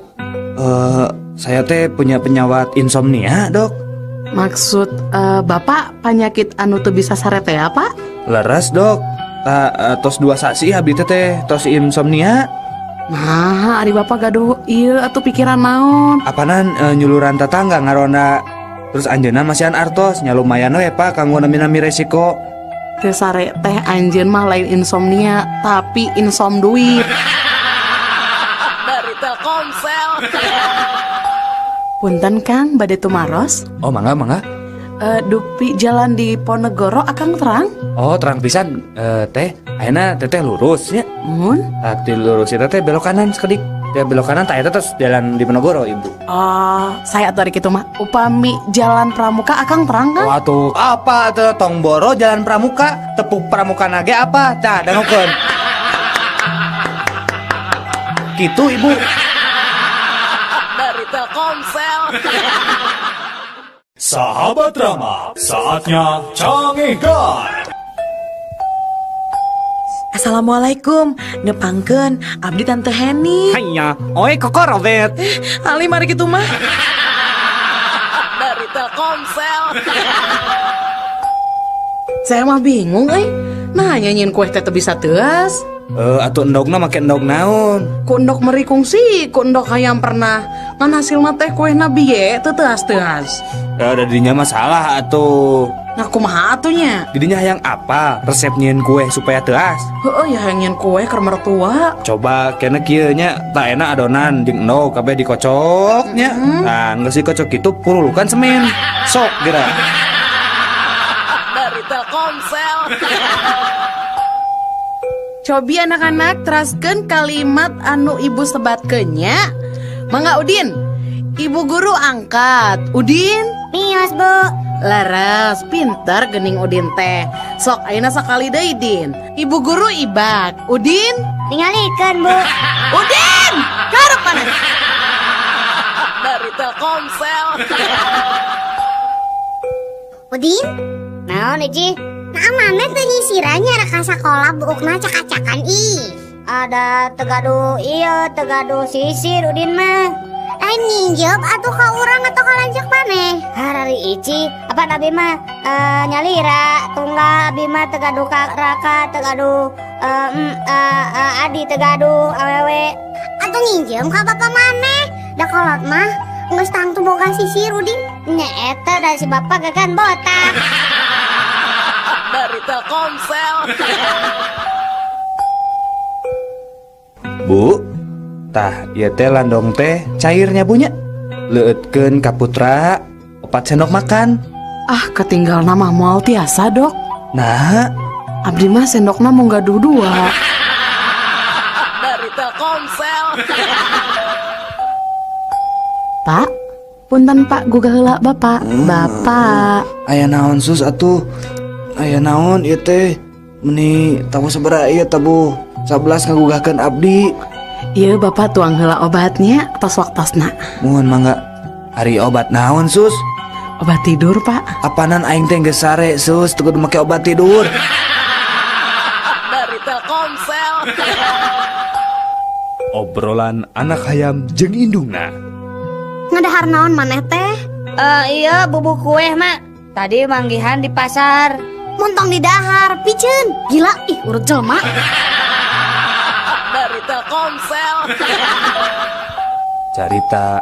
saya teh punya penyawat insomnia dok. Maksud bapak penyakit anu teu bisa sare teh apa? Leres dok, tos 2 sasi abdi teh tos insomnia. Nah, ari bapak gaduh ieu atuh pikiran naon? Apanan nyuluran tetangga ngaronda. Terus anjeunna masihan artos, nya lumayan we Pak kanggo nami-nami resiko. Teu sare teh anjeun mah lain insomnia, tapi insom duit. Dari Telkomsel. Punten Kang, bade tumaros? Oh, mangga mangga. Dupi jalan di Ponegoro akang terang? Oh, terang pisan. Teh, ayeuna teteh lurus nya. Mun? Tah lurus eta teh belok kanan sakedik. Ya belok kanan tak eta terus jalan di Penogoro ibu. Oh, saya atuh ari kitu mah. Upami Jalan Pramuka akang terang kan? Wah tuh, apa tuh tong boro Jalan Pramuka, tepuk Pramuka nage apa? Tah dangukeun. Gitu ibu. Dari Telkomsel. Sahabat Rama, saatnya Canggihkan. Assalamualaikum, nepangkeun abdi Tante Heni. Hanya, oi koko Robert. Ali mari kitu mah. Dari Telkomsel. Saya mah bingung euy. Nah, nyanyiin kue teh teu bisa teuas. Atuh endogna make endog naon? Ku endog meri kungsi, ku endog hayam pernah. Ngan hasilna teh kuehna bieu teu teuas-teuas. Da dinya mah salah atuh. Nah kumaha atuh nya? Didinya hayang apa resep nyieun kue supaya teuas? Heueuh ya hayang nyieun kue keur mertua. Coba kena kieu nya, tak enak adonan jeung endog kabeh dikocok nya. Nah, geus dikocok kitu purulukan semen. Sok geura. Dari Telkomsel. Cobi anak-anak teraskeun kalimat anu ibu sebatkeun nya. Mangga Udin. Ibu guru angkat. Udin? Mios, Bu. Laras, pintar gening Udin teh. Sok ayeuna sakali deui Din. Ibu guru ibak. Udin? Ningalikeun, Bu. Udin! Karep maneh. Dari Telkomsel. Udin? Naon Iji? Nah, maneh teu nyisirannya reka sakola buukna cak-cakan ih. Ada tegaduh iya, tegaduh sisir Udin mah. Lain nginjep atuh ka urang atau ka lanceuk maneh. Harari Ici, apa abi mah nyalira tunggal abi mah tegaduh ka raka tegaduh adi tegaduh awewe. Atuh nginjem ka bapak maneh. Da kolot mah geus tangtu boga sisir Udin. Nya eta da si bapak gagan botak. Dari Telkomsel. Bu, tah ieu teh landong teh cairnya bunya. Leueutkeun ka putra 4 sendok makan. Ah, ketinggal nama moal tiasa, Dok. Nah, abdi mah sendokna mung gaduh 2. Dari Telkomsel. Pak, punten Pak gugah heula Bapak. Bapak. Aya naon sus atuh? Aya naon ieu teh? Meni tabuh sabaraha ieu tabuh 11 ngagugahkeun abdi. Ieu Bapak tuang heula obatnya tos waktosna. Muhun mangga. Ari obat naon sus? Obat tidur, Pak. Apanan aing teh geus sare sus, teu kudu make obat tidur. Dari Telkomsel. Obrolan anak hayam jeung indungna. Ngadahar naon maneh teh? Iya bubuk kue, Mak. Tadi manggihan di pasar. Montong di dahar, piceun. Gila, ih urut jelema. Dari Telkomsel. Carita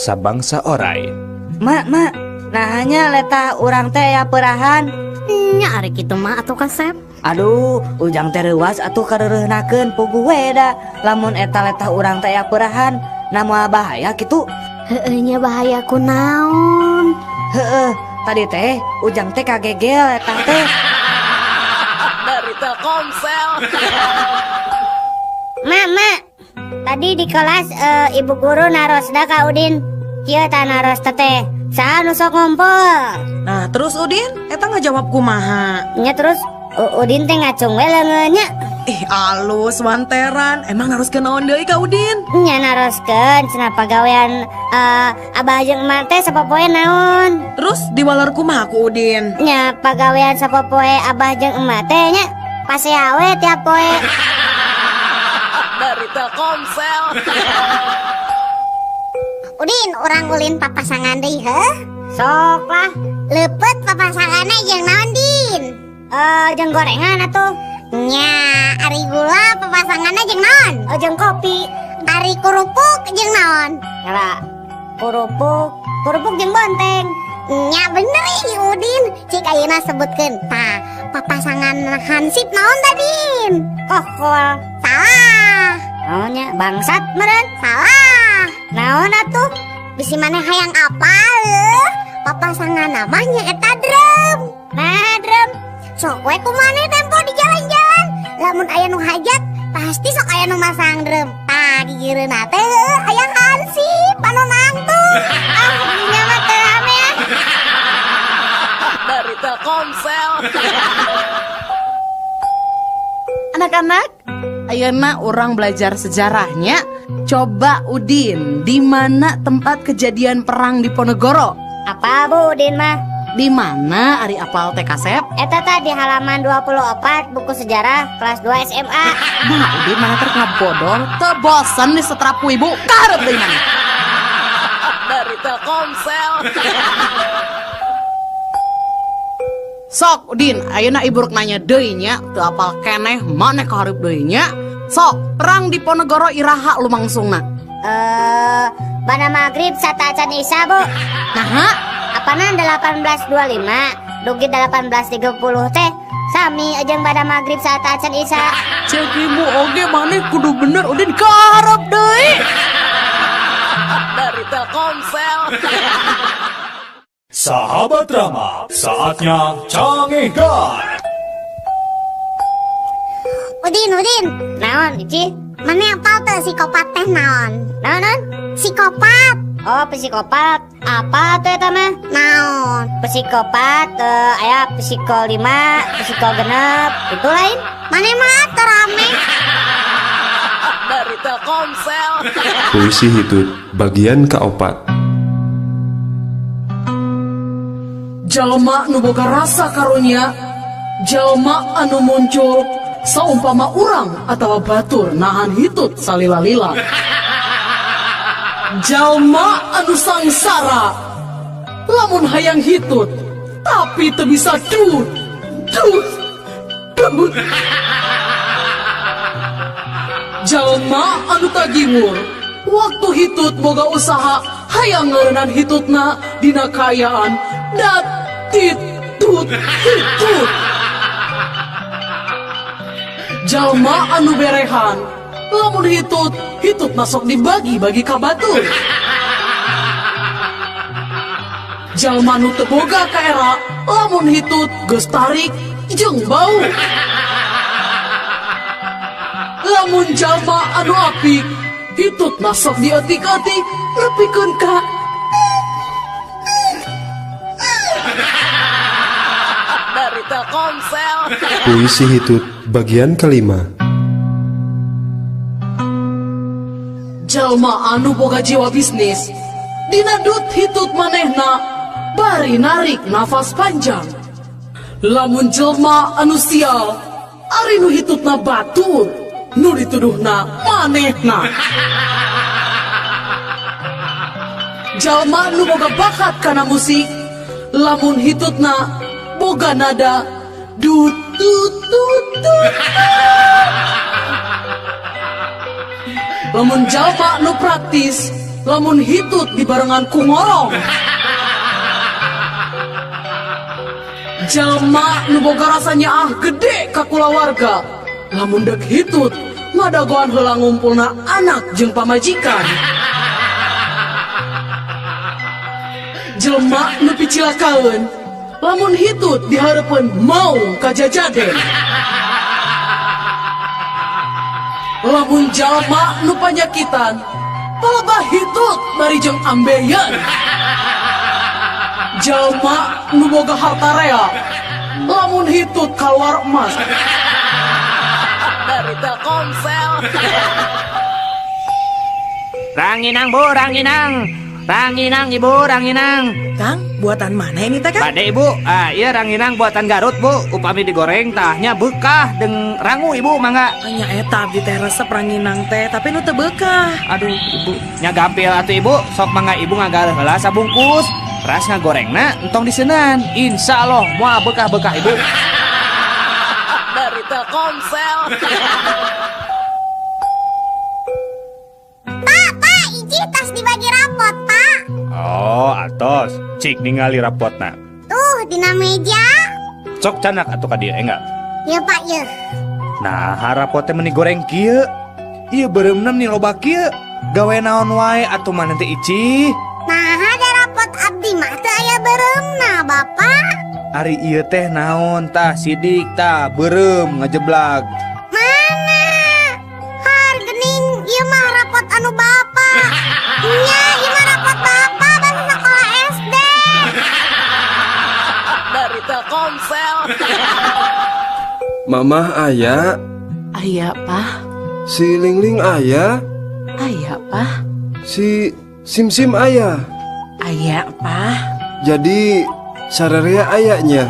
sabangsa orai. Mak, mak, nah hanya letah urang teh ya perahan. Nya ari kitu mah atuh kasep. Aduh, ujang teh reuas atuh kareureunahkeun puguh we da. Lamun eta letah urang teh ya perahan, na moal bahaya kitu. Heueuh nya bahaya kunaon? Heueuh, tadi teh ujang teh kagegel letah teh. Dari Telkomsel. Mak, mak, tadi di kelas ibu guru narosda ka Udin. Kieu tah naros teteh. Saha nu sok ngumpul? Nah, terus Udin, eta ngajawab kumaha? Nya terus Udin teh ngacung we leungeun nya. Ih, alus wanteran. Emang naroskeun naon deui ka Udin? Nya naroskeun cenah pagawean abah jeung emak teh sapopoe naon. Terus diwaler kumaha ku Udin? Nya pagawean sapopoe abah jeung emak teh nya pasea we tiap poe. Dari Telkomsel. Udin, urang ulin papasangan deui heuh? Sok lah. Leupeut papasanganna jeung naon, Din? Jeung gorengan atuh. Nya, ari gula papasanganna jeung naon? Jeung kopi. Ari kerupuk jeung naon? Kala kerupuk jeung bonteng. Nya bener ih Udin. Cik ayeuna sebutkeun. Tah, papasangan hansip naon tadi? Kokol. Salah. Naonnya bangsat meureun? Salah. Naon atuh? Bisi maneh hayang apa leuh? Papasangan namanya eta drum. Nah, drum. Sok we kumaneh tempo di jalan-jalan. Lamun aya nu hajat, pasti sok aya nu masang drum. Tah, gigireunna teh aya hansip anu nangtung. Ah, dinya mah teu rame ah. Dari Telkomsel. Anak-anak, ayeuna urang belajar sejarahnya. Coba Udin, di mana tempat kejadian perang Diponegoro? Apa Bu Udin mah? Di mana ari apal teh kasep? Eta tadi halaman 24 buku sejarah kelas 2 SMA. Nah, Udin mana ter ngabodor, teu bosen disetrap ku ibu, karep deui mana? Dari Telkomsel. Sok Udin, ayeuna ibu rek nanya deui nya, teu apal keneh maneh kahareup deui nya. Sok, perang Diponegoro iraha lumangsungna? Bana maghrib sateuacan Isya, Bu. Naha? Apanan 1825 dugi 1830 teh sami jeung bada maghrib sateuacan Isya. Cek ibu oge maneh kudu bener Udin kahareup deui. Dari Telkomsel. Sahabat Rama, saatnya Cangehgar. Udin, Udin. Naon, Ici? Mana apal teu psikopat teh naon? Naon, naon? Psikopat. Oh, psikopat. Apa tuh eta mah? Naon? Psikopat, aya psiko 5, psiko 6, itu lain. Mana mah teu rame. Dari Telkomsel. Puisi hitut bagian keopat. Jalma nu boga rasa karunya, jalma anu muncul saumpama urang atawa batur nahan hitut salila-lila. Jalma anu sangsara lamun hayang hitut tapi teu bisa dut dut dut. Jalma anu tagiwur waktu hitut boga usaha hayang ngeureunnan hitutna dina kaayaan dat tit tut hitut. Jalma anu berehan lamun hitut hitut masuk dibagi-bagi ka batur. Jalma nu teu boga kaera lamun hitut geus tarik jeung bau. Lamun jalma anu apik hitut masuk dietik-etik nepikeun ka Dari Telkomsel. Puisi hitut bagian kelima. Jalma anu boga jiwa bisnis dina dut hitut manehna bari narik nafas panjang. Lamun jelma anu sial ari nu hitutna batur nu dituduhna manehna. Jalma nu boga bakat kana musik lamun hitutna boga nada dut dut dut dut. Lamun jalma nu praktis lamun hitut dibarengan ku ngorong. Jalma nu boga rasanya ah gede ka kulawarga lamun dek hitut ngadagoan heula ngumpulna anak jeung pamajikan. Jelma nu picilakaeun lamun hitut dihareupeun maung kajajaden. Lamun jalma nu panyakitan palebah hitut bari jeung ambeien. Jalma nu boga harta rea lamun hitut kaluar emas. Dari Telkomsel. Ranginang Bu, ranginang. Ranginang Ibu, ranginang. Kang, buatan mana ini teh, Kang? Bade Ibu, ah iya ranginang buatan Garut Bu. Upami digoreng tahnya bekah deng rangu Ibu mangga. Nya eta abdi teh resep ranginang teh, tapi nu teu bekah. Aduh Ibu, nya gampil atuh Ibu, sok mangga Ibu ngagaleuh heula sabungkus. Ras ngagorengna entong diseunan. Insyaallah moal bekah-bekah Ibu. Dari Telkomsel. Pak, Pak, Ici tas dibagi rapot, Pak. Oh, atos. Cik ningali rapotna. Tuh, dina meja. Sok canak atuh ka dieu enggak? Ya, Pak, ya. Nah, rapotnya meni goreng kieu. Ieu beureumna meni loba kieu. Gawe naon wae atuh maneh teh Ici? Nah, ada rapot abdi mah teu aya beureumna, Bapak. Ari ieu teh naon tah sidik tah beureum ngajeblag. Mana? Har geuning ieu mah rapot nu bapak. Nya, ieu mah rapot bapak basa sekolah SD. Dari Telkomsel. Mamah aya. Aya, Pak. Si Lingling aya. Aya, Pak. Si Simsim aya. Aya, Pak. Jadi sararea ayanya.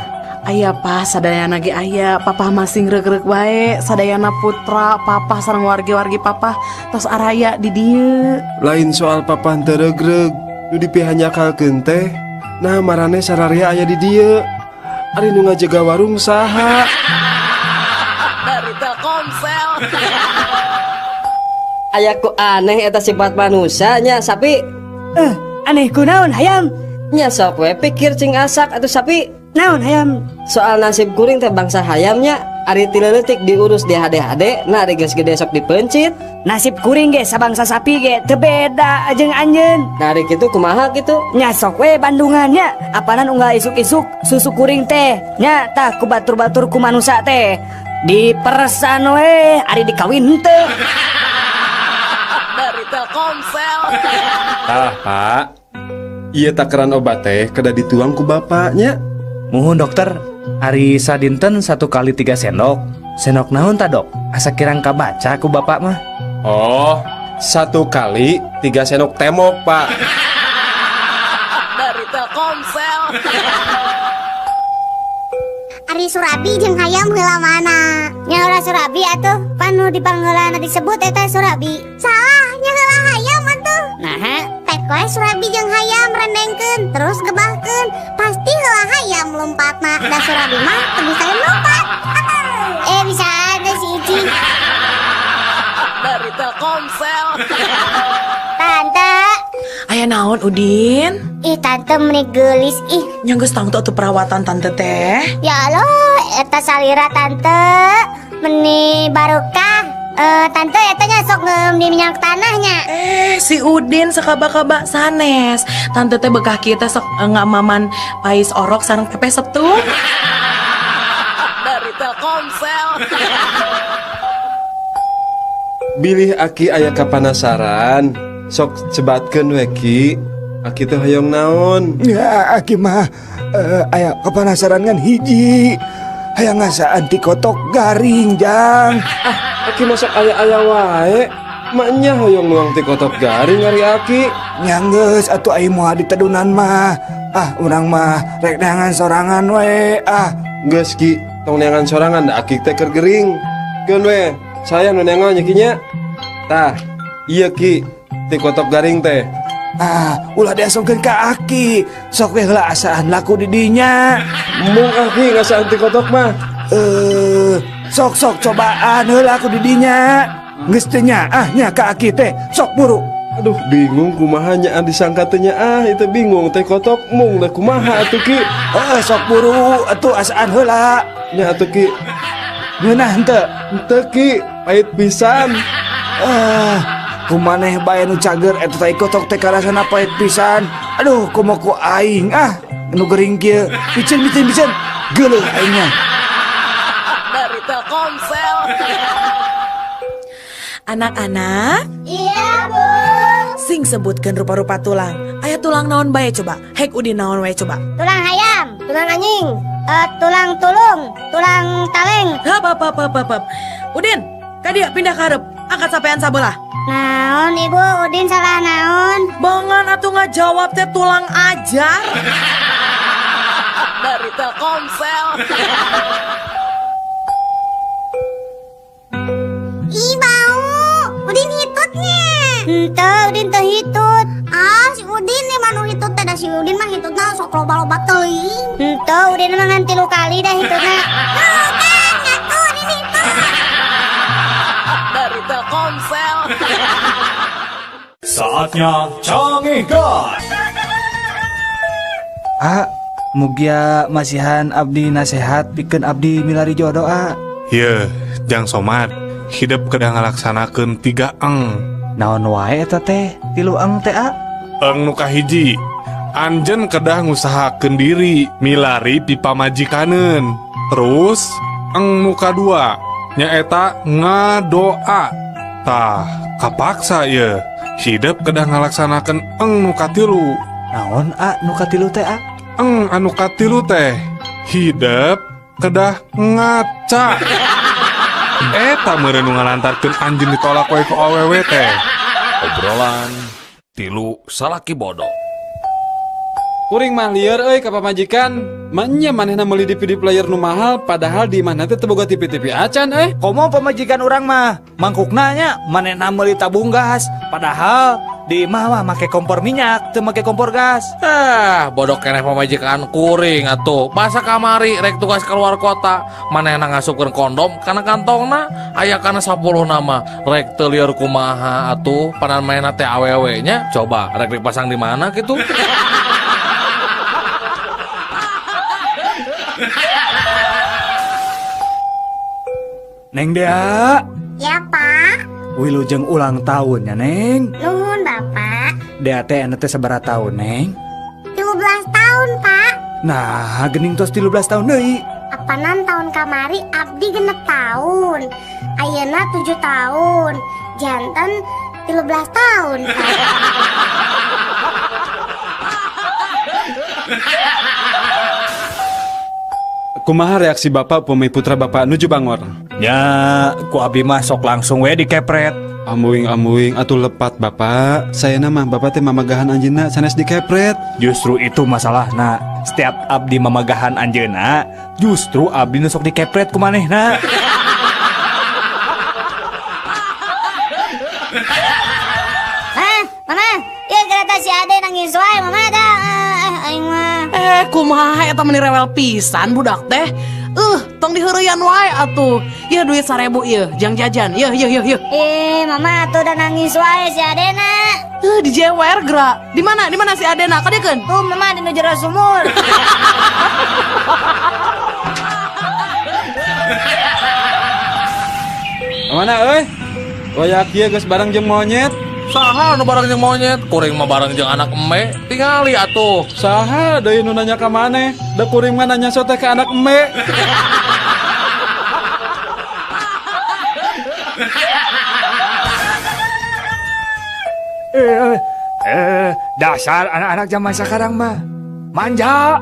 Aya, Pak, sadayana ge aya. Papa masing reuk-reuk wae, sadayana putra, papa sareng wargi-wargi papa tos araya di dieu. Lain soal papa teu reug-reug, nu dipihanyakalkeun teh. Nah, marane sararea aya di dieu. Ari nu ngajaga warung saha? Dari Telkomsel. Aya ku aneh eta sifat manusianya sapi. Aneh kunaon hayam? Nya sok we pikir cing asak atuh sapi. Naon hayam? Soal nasib kuring teh bangsa hayamnya, ari ti leutik diurus di hade-hade, nah ari geus gede sok dipencit. Nasib kuring ge sabangsa sapi ge teu beda jeung anjeun. Nah ari kitu kumaha kitu? Nya sok we bandungannya, apanan unggal isuk-isuk susu kuring teh nya tah ku batur-batur ku manusa teh. Diperesan we ari dikawin henteu. Dari Telkomsel. Tah, Pak. Ieu takaran obat teh kedah dituang ku bapaknya. Muhun dokter, ari sadinten 1 kali 3 sendok. Sendok naon ta dok? Asa kirang kabaca ku bapak mah. Oh, 1 kali 3 sendok temok, Pak. Dari Telkomsel. Ari Surabi jeung hayam heula mana? Nya ora Surabi atuh, pan nu dipangheulana disebut eta Surabi. Salah, nya heula hayam atuh. Naha? Pek we Surabi jeung hayam rendengkeun terus gebahkeun, pasti heula hayam lompatna. Da Surabi mah teu bisa lompat. Bisa ada si Ici. Dari Telkomsel. Tante. Aya naon Udin? Ih tante meni geulis ih. Nya geus tangtu atuh perawatan tante teh. Ya Allah, eta salira tante meni barokah. Tante eta nya sok ngeum di minyak tanahnya. Si Udin sakaba-kaba sanes. Tante teh bekah kieu teh sok ngamaman pais orok sareng pepe setu. Dari Telkomsel. Bilih aki aya kapanasaran, sok sebatkeun we ki. Aki teh hoyong naon? Ya aki mah aya kapanasaran ngan hiji. Hayang ngasaan ti kotok garing jang. Ah, aki masuk aya-aya wae. Maknya hoyong nuang ti kotok garing ari aki. Nya geus atuh ai moal ditedunan mah. Ah, urang mah rek neangan sorangan we. Ah, geus ki, tong neangan sorangan da aki teh keur gering. Keun we, saya nu neangan nya ki nya. Tah, ieu ki ti kotok garing teh. Ah, ulah diasongkeun ka aki. Sok we heula asaan laku di dinya. Mung aki ngasaan ti kotok mah. Sok-sok cobaan heula aku di dinya. Geus teu nyaah nya ka aki teh. Sok buru. Aduh, bingung kumaha nya disangka teh nya ah, itu bingung teh kotok mung da kumaha atuh ki. Heeh, sok buru atuh asaan heula. Nya atuh ki. Ngeunah henteu? Henteu ki, pahit pisan. Kumaneh bae nu cager eta tai kotok teh karasana pahit pisan. Aduh, komo ku aing ah, nu gering kieu. Piceun piceun piceun. Geuleuh aingnya. Dari Telkomsel. Anak-anak. Iya, Bu. Sing sebutkan rupa-rupa tulang. Aya tulang naon bae coba? Hek Udin naon wae coba? Tulang hayam, tulang anjing, tulang tulung, tulang taleng. Hap hap hap hap hap. Udin, ka dieu pindah ka hareup. Angkat sampean sabelah. Naon ibu, Udin salah naon? Bongan atuh ngajawab teh tulang ajar. Dari Telkomsel. Ih bau, Udin hitutnya. Henteu, Udin teu hitut. Ah, si Udin nih mah nu hitut teh, da si Udin mah hitutna sok loba-loba teuing. Henteu, Udin mah ngan 3 kali dah hitutna. Tuh kan, ngaku Udin hitut. Dari Telkomsel. Saatnya Canggihkan. Ah, mugia masihan abdi nasehat pikeun abdi milari jodoh ah. Yeuh, Jang Somad, hidup kedah ngalaksanakeun 3 eng. Naon wae eta teh? 3 eng teh ah? Eng nu kahiji, anjeun kedah ngusahakeun diri milari pipamajikaneun. Terus eng nu kadua nyaeta ngadoa. Tah, kapaksa ye. Hidep kedah ngalaksanakeun eng nu katilu. Naon a nu katilu teh a? Eng anu katilu teh hidep kedah ngaca. Eta meureun nu ngalantarkeun anjeun ditolak wae ku awewe teh. Obrolan tilu salaki bodoh. Kuring mah lieur euy ka pamajikan. Manya manehna meuli DVD player nu mahal padahal di imahna teh teu boga TV-TV acan euy. Komo pamajikan urang mah mangkukna nya manehna meuli tabung gas padahal di imah mah make kompor minyak teu make kompor gas. Ah, bodoh keneh pamajikan kuring atuh. Masa kamari rek tugas keluar kota manehna ngasupkeun kondom kana kantongna aya kana 10 nama rek teu lieur kumaha atuh panan manehna teh awewe nya coba rek dipasang di mana kitu. Neng Dea. Ya, Pak. Wilujeng ulang tahun ya, Neng. Nuhun, Bapak. Dea teh anu teh sabaraha tahun, Neng? 13 tahun, Pak. Nah, gening tos 13 tahun deui. Apanan tahun kamari abdi 6 tahun. Ayeuna 7 tahun. Janten 13 tahun, Pak. Kumaha reaksi bapak pemi putra bapak nuju bangor? Ya, ku abi mah sok langsung we dikepret. Ambuing-ambuing atuh lepat bapak. Saya mah bapak teh mamagahan anjeunna sanes dikepret. Justru itu masalahna. Setiap abdi mamagahan anjeunna, justru abdi nu sok dikepret ku manehna. Hah, mama, ieu kereta si Ade nangis wae mama dah. Aing mah. Kumaha eta meni rewel pisan budak teh. Tong diheureyan wae atuh. Yeuh duit 1000 ieu, jang jajan. Yeuh yeuh yeuh yeuh. Mama atuh udah nangis wae si Adena. Dijewer geura. Di mana? Di mana si Adena? Kadiekeun? Tuh mama di nu jero sumur. Mana euy? Waya kieu geus bareng jeung monyet. Saha nu bareng jeung monyet? Kuring mah bareng jeung anak eme. Tingali atuh. Saha deui nu nanya ka maneh? Da kuring mah nanya sote ka anak eme. Dasar anak-anak zaman sekarang mah manja.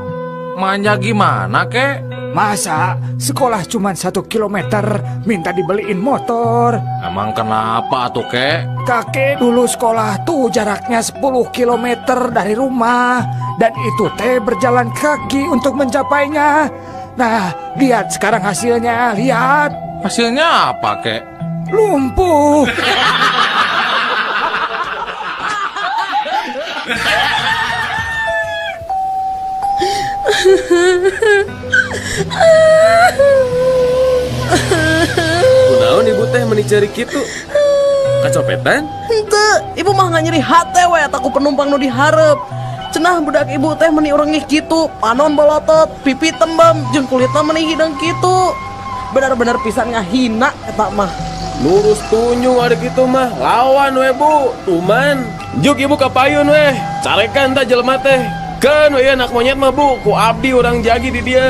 Manja gimana kek? Masa sekolah cuma 1 kilometer minta dibeliin motor? Emang kenapa tuh kek? Kakek dulu sekolah tuh jaraknya 10 kilometer dari rumah. Dan itu teh berjalan kaki untuk mencapainya. Nah, lihat sekarang hasilnya, lihat. Hasilnya apa kek? Lumpuh. Kunaon ibu teh meni ceurik kitu? Kacopetan? Henteu, ibu mah nggak nyeri hate we eta ku penumpang nu dihareup. Cenah budak ibu teh meni urengih kitu, panon bolotot, pipi tembem, jeung kulitna meni hideung kitu. Benar-benar pisan ngahina eta mah. Lurus tunjung ada kitu mah, lawan we bu, tuman. Juk ibu ka payun we, carekan tah jelema teh. Keun we anak monyet mah bu, ku abdi urang jagi di dieu.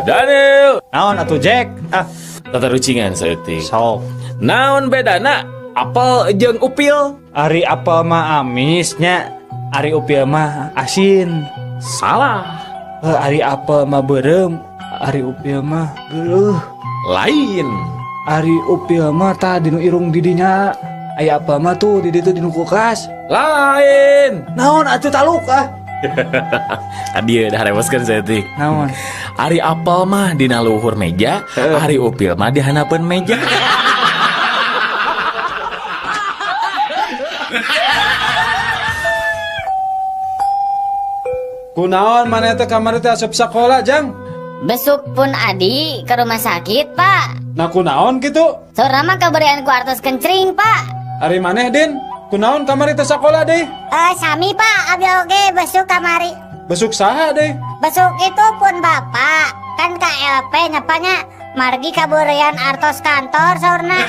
Daniel. Naon atuh Jack? Ah, tatarucingan saeutik. Sok. Naon bedana apel jeung upil? Ari apel mah amisnya, ari upil mah asin. Salah. Ari apel mah beureum, ari upil mah geuleuh. Lain. Ari upil mah tah dinu irung didinya. Aya apel mah tuh di ditu dinu kulkas. Lain. Naon atuh taluk ah. Tadi udah reweskeun saeutik. Naon? Ari apel mah dina luhur meja, ari upil mah di handapeun meja. Kunaon maneh teh kamari teh asup sakola, Jang? Besuk pun adi ke rumah sakit, Pak. Nah kunaon kitu? Saurna mah kaberian ku artos kencring, Pak. Ari maneh, Din? Kunaon kamari teh sakola deh? Sami, Pak, abdi oge besuk kamari. Besuk saha deh? Besuk itu pun Bapak. Kan KLP nyapanya margi kaburian artos kantor saurna.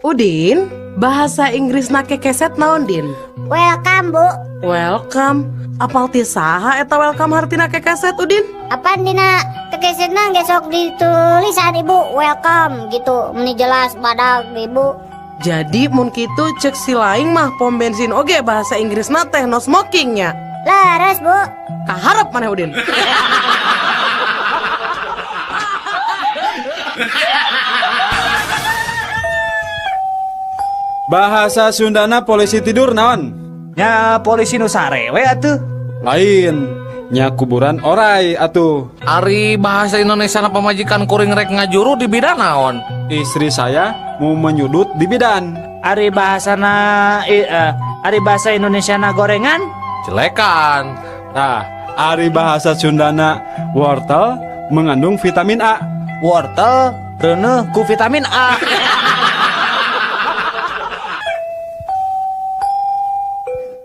Udin? Bahasa Inggrisna kekeset naon, Din? Welcome, Bu. Welcome. Apal ti saha eta welcome hartina kekeset, Udin? Apaan dina kekesetna ge sok ditulisan Ibu welcome gitu. Meni jelas badag Ibu. Jadi mun kitu cek si laing mah pom bensin oge bahasa Inggrisna teh no smoking nya. Leres, Bu. Kaharep maneh, Udin. Bahasa Sundana polisi tidur naon? Nya polisi nu sare we atuh. Lain, nya kuburan orai atuh. Ari bahasa Indonesia na pamajikan kuring rek ngajuru di bidan naon? Istri saya mau menyudut di bidan. Ari bahasana ari bahasa Indonesia na gorengan? Jelekan. Nah, ari bahasa Sundana wortel mengandung vitamin A. Wortel reuneuh ku vitamin A.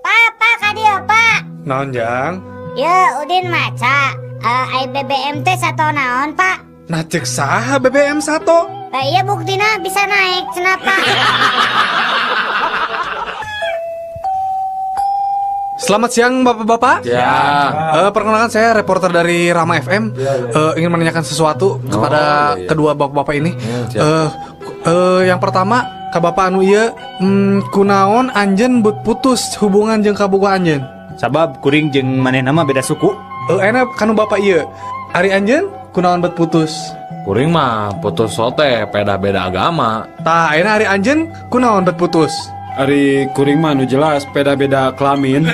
Papa ka dieu, Pak. Naon, Jang? Ya, Udin maca. Ai BBM teh sato naon, Pak? Nah cek saha BBM sato? Lah iya buktina bisa naik cenah, Pak. Selamat siang Bapak-bapak. Ya. Perkenalkan saya reporter dari Rama FM. Ingin menanyakan sesuatu kepada iya, iya. kedua bapak-bapak ini. Siap. Yang pertama ka bapak anu ieu, kunaon anjeun but putus hubungan jeung kabogoh anjeun? Sabab kuring jeung manehna mah beda suku. Enak kanu bapak ieu. Ari anjeun kunaon bet putus? Kuring mah putus sote beda-beda agama. Tah, ayeuna ari anjeun kunaon bet putus? Ari kuring mah nu jelas beda-beda kelamin.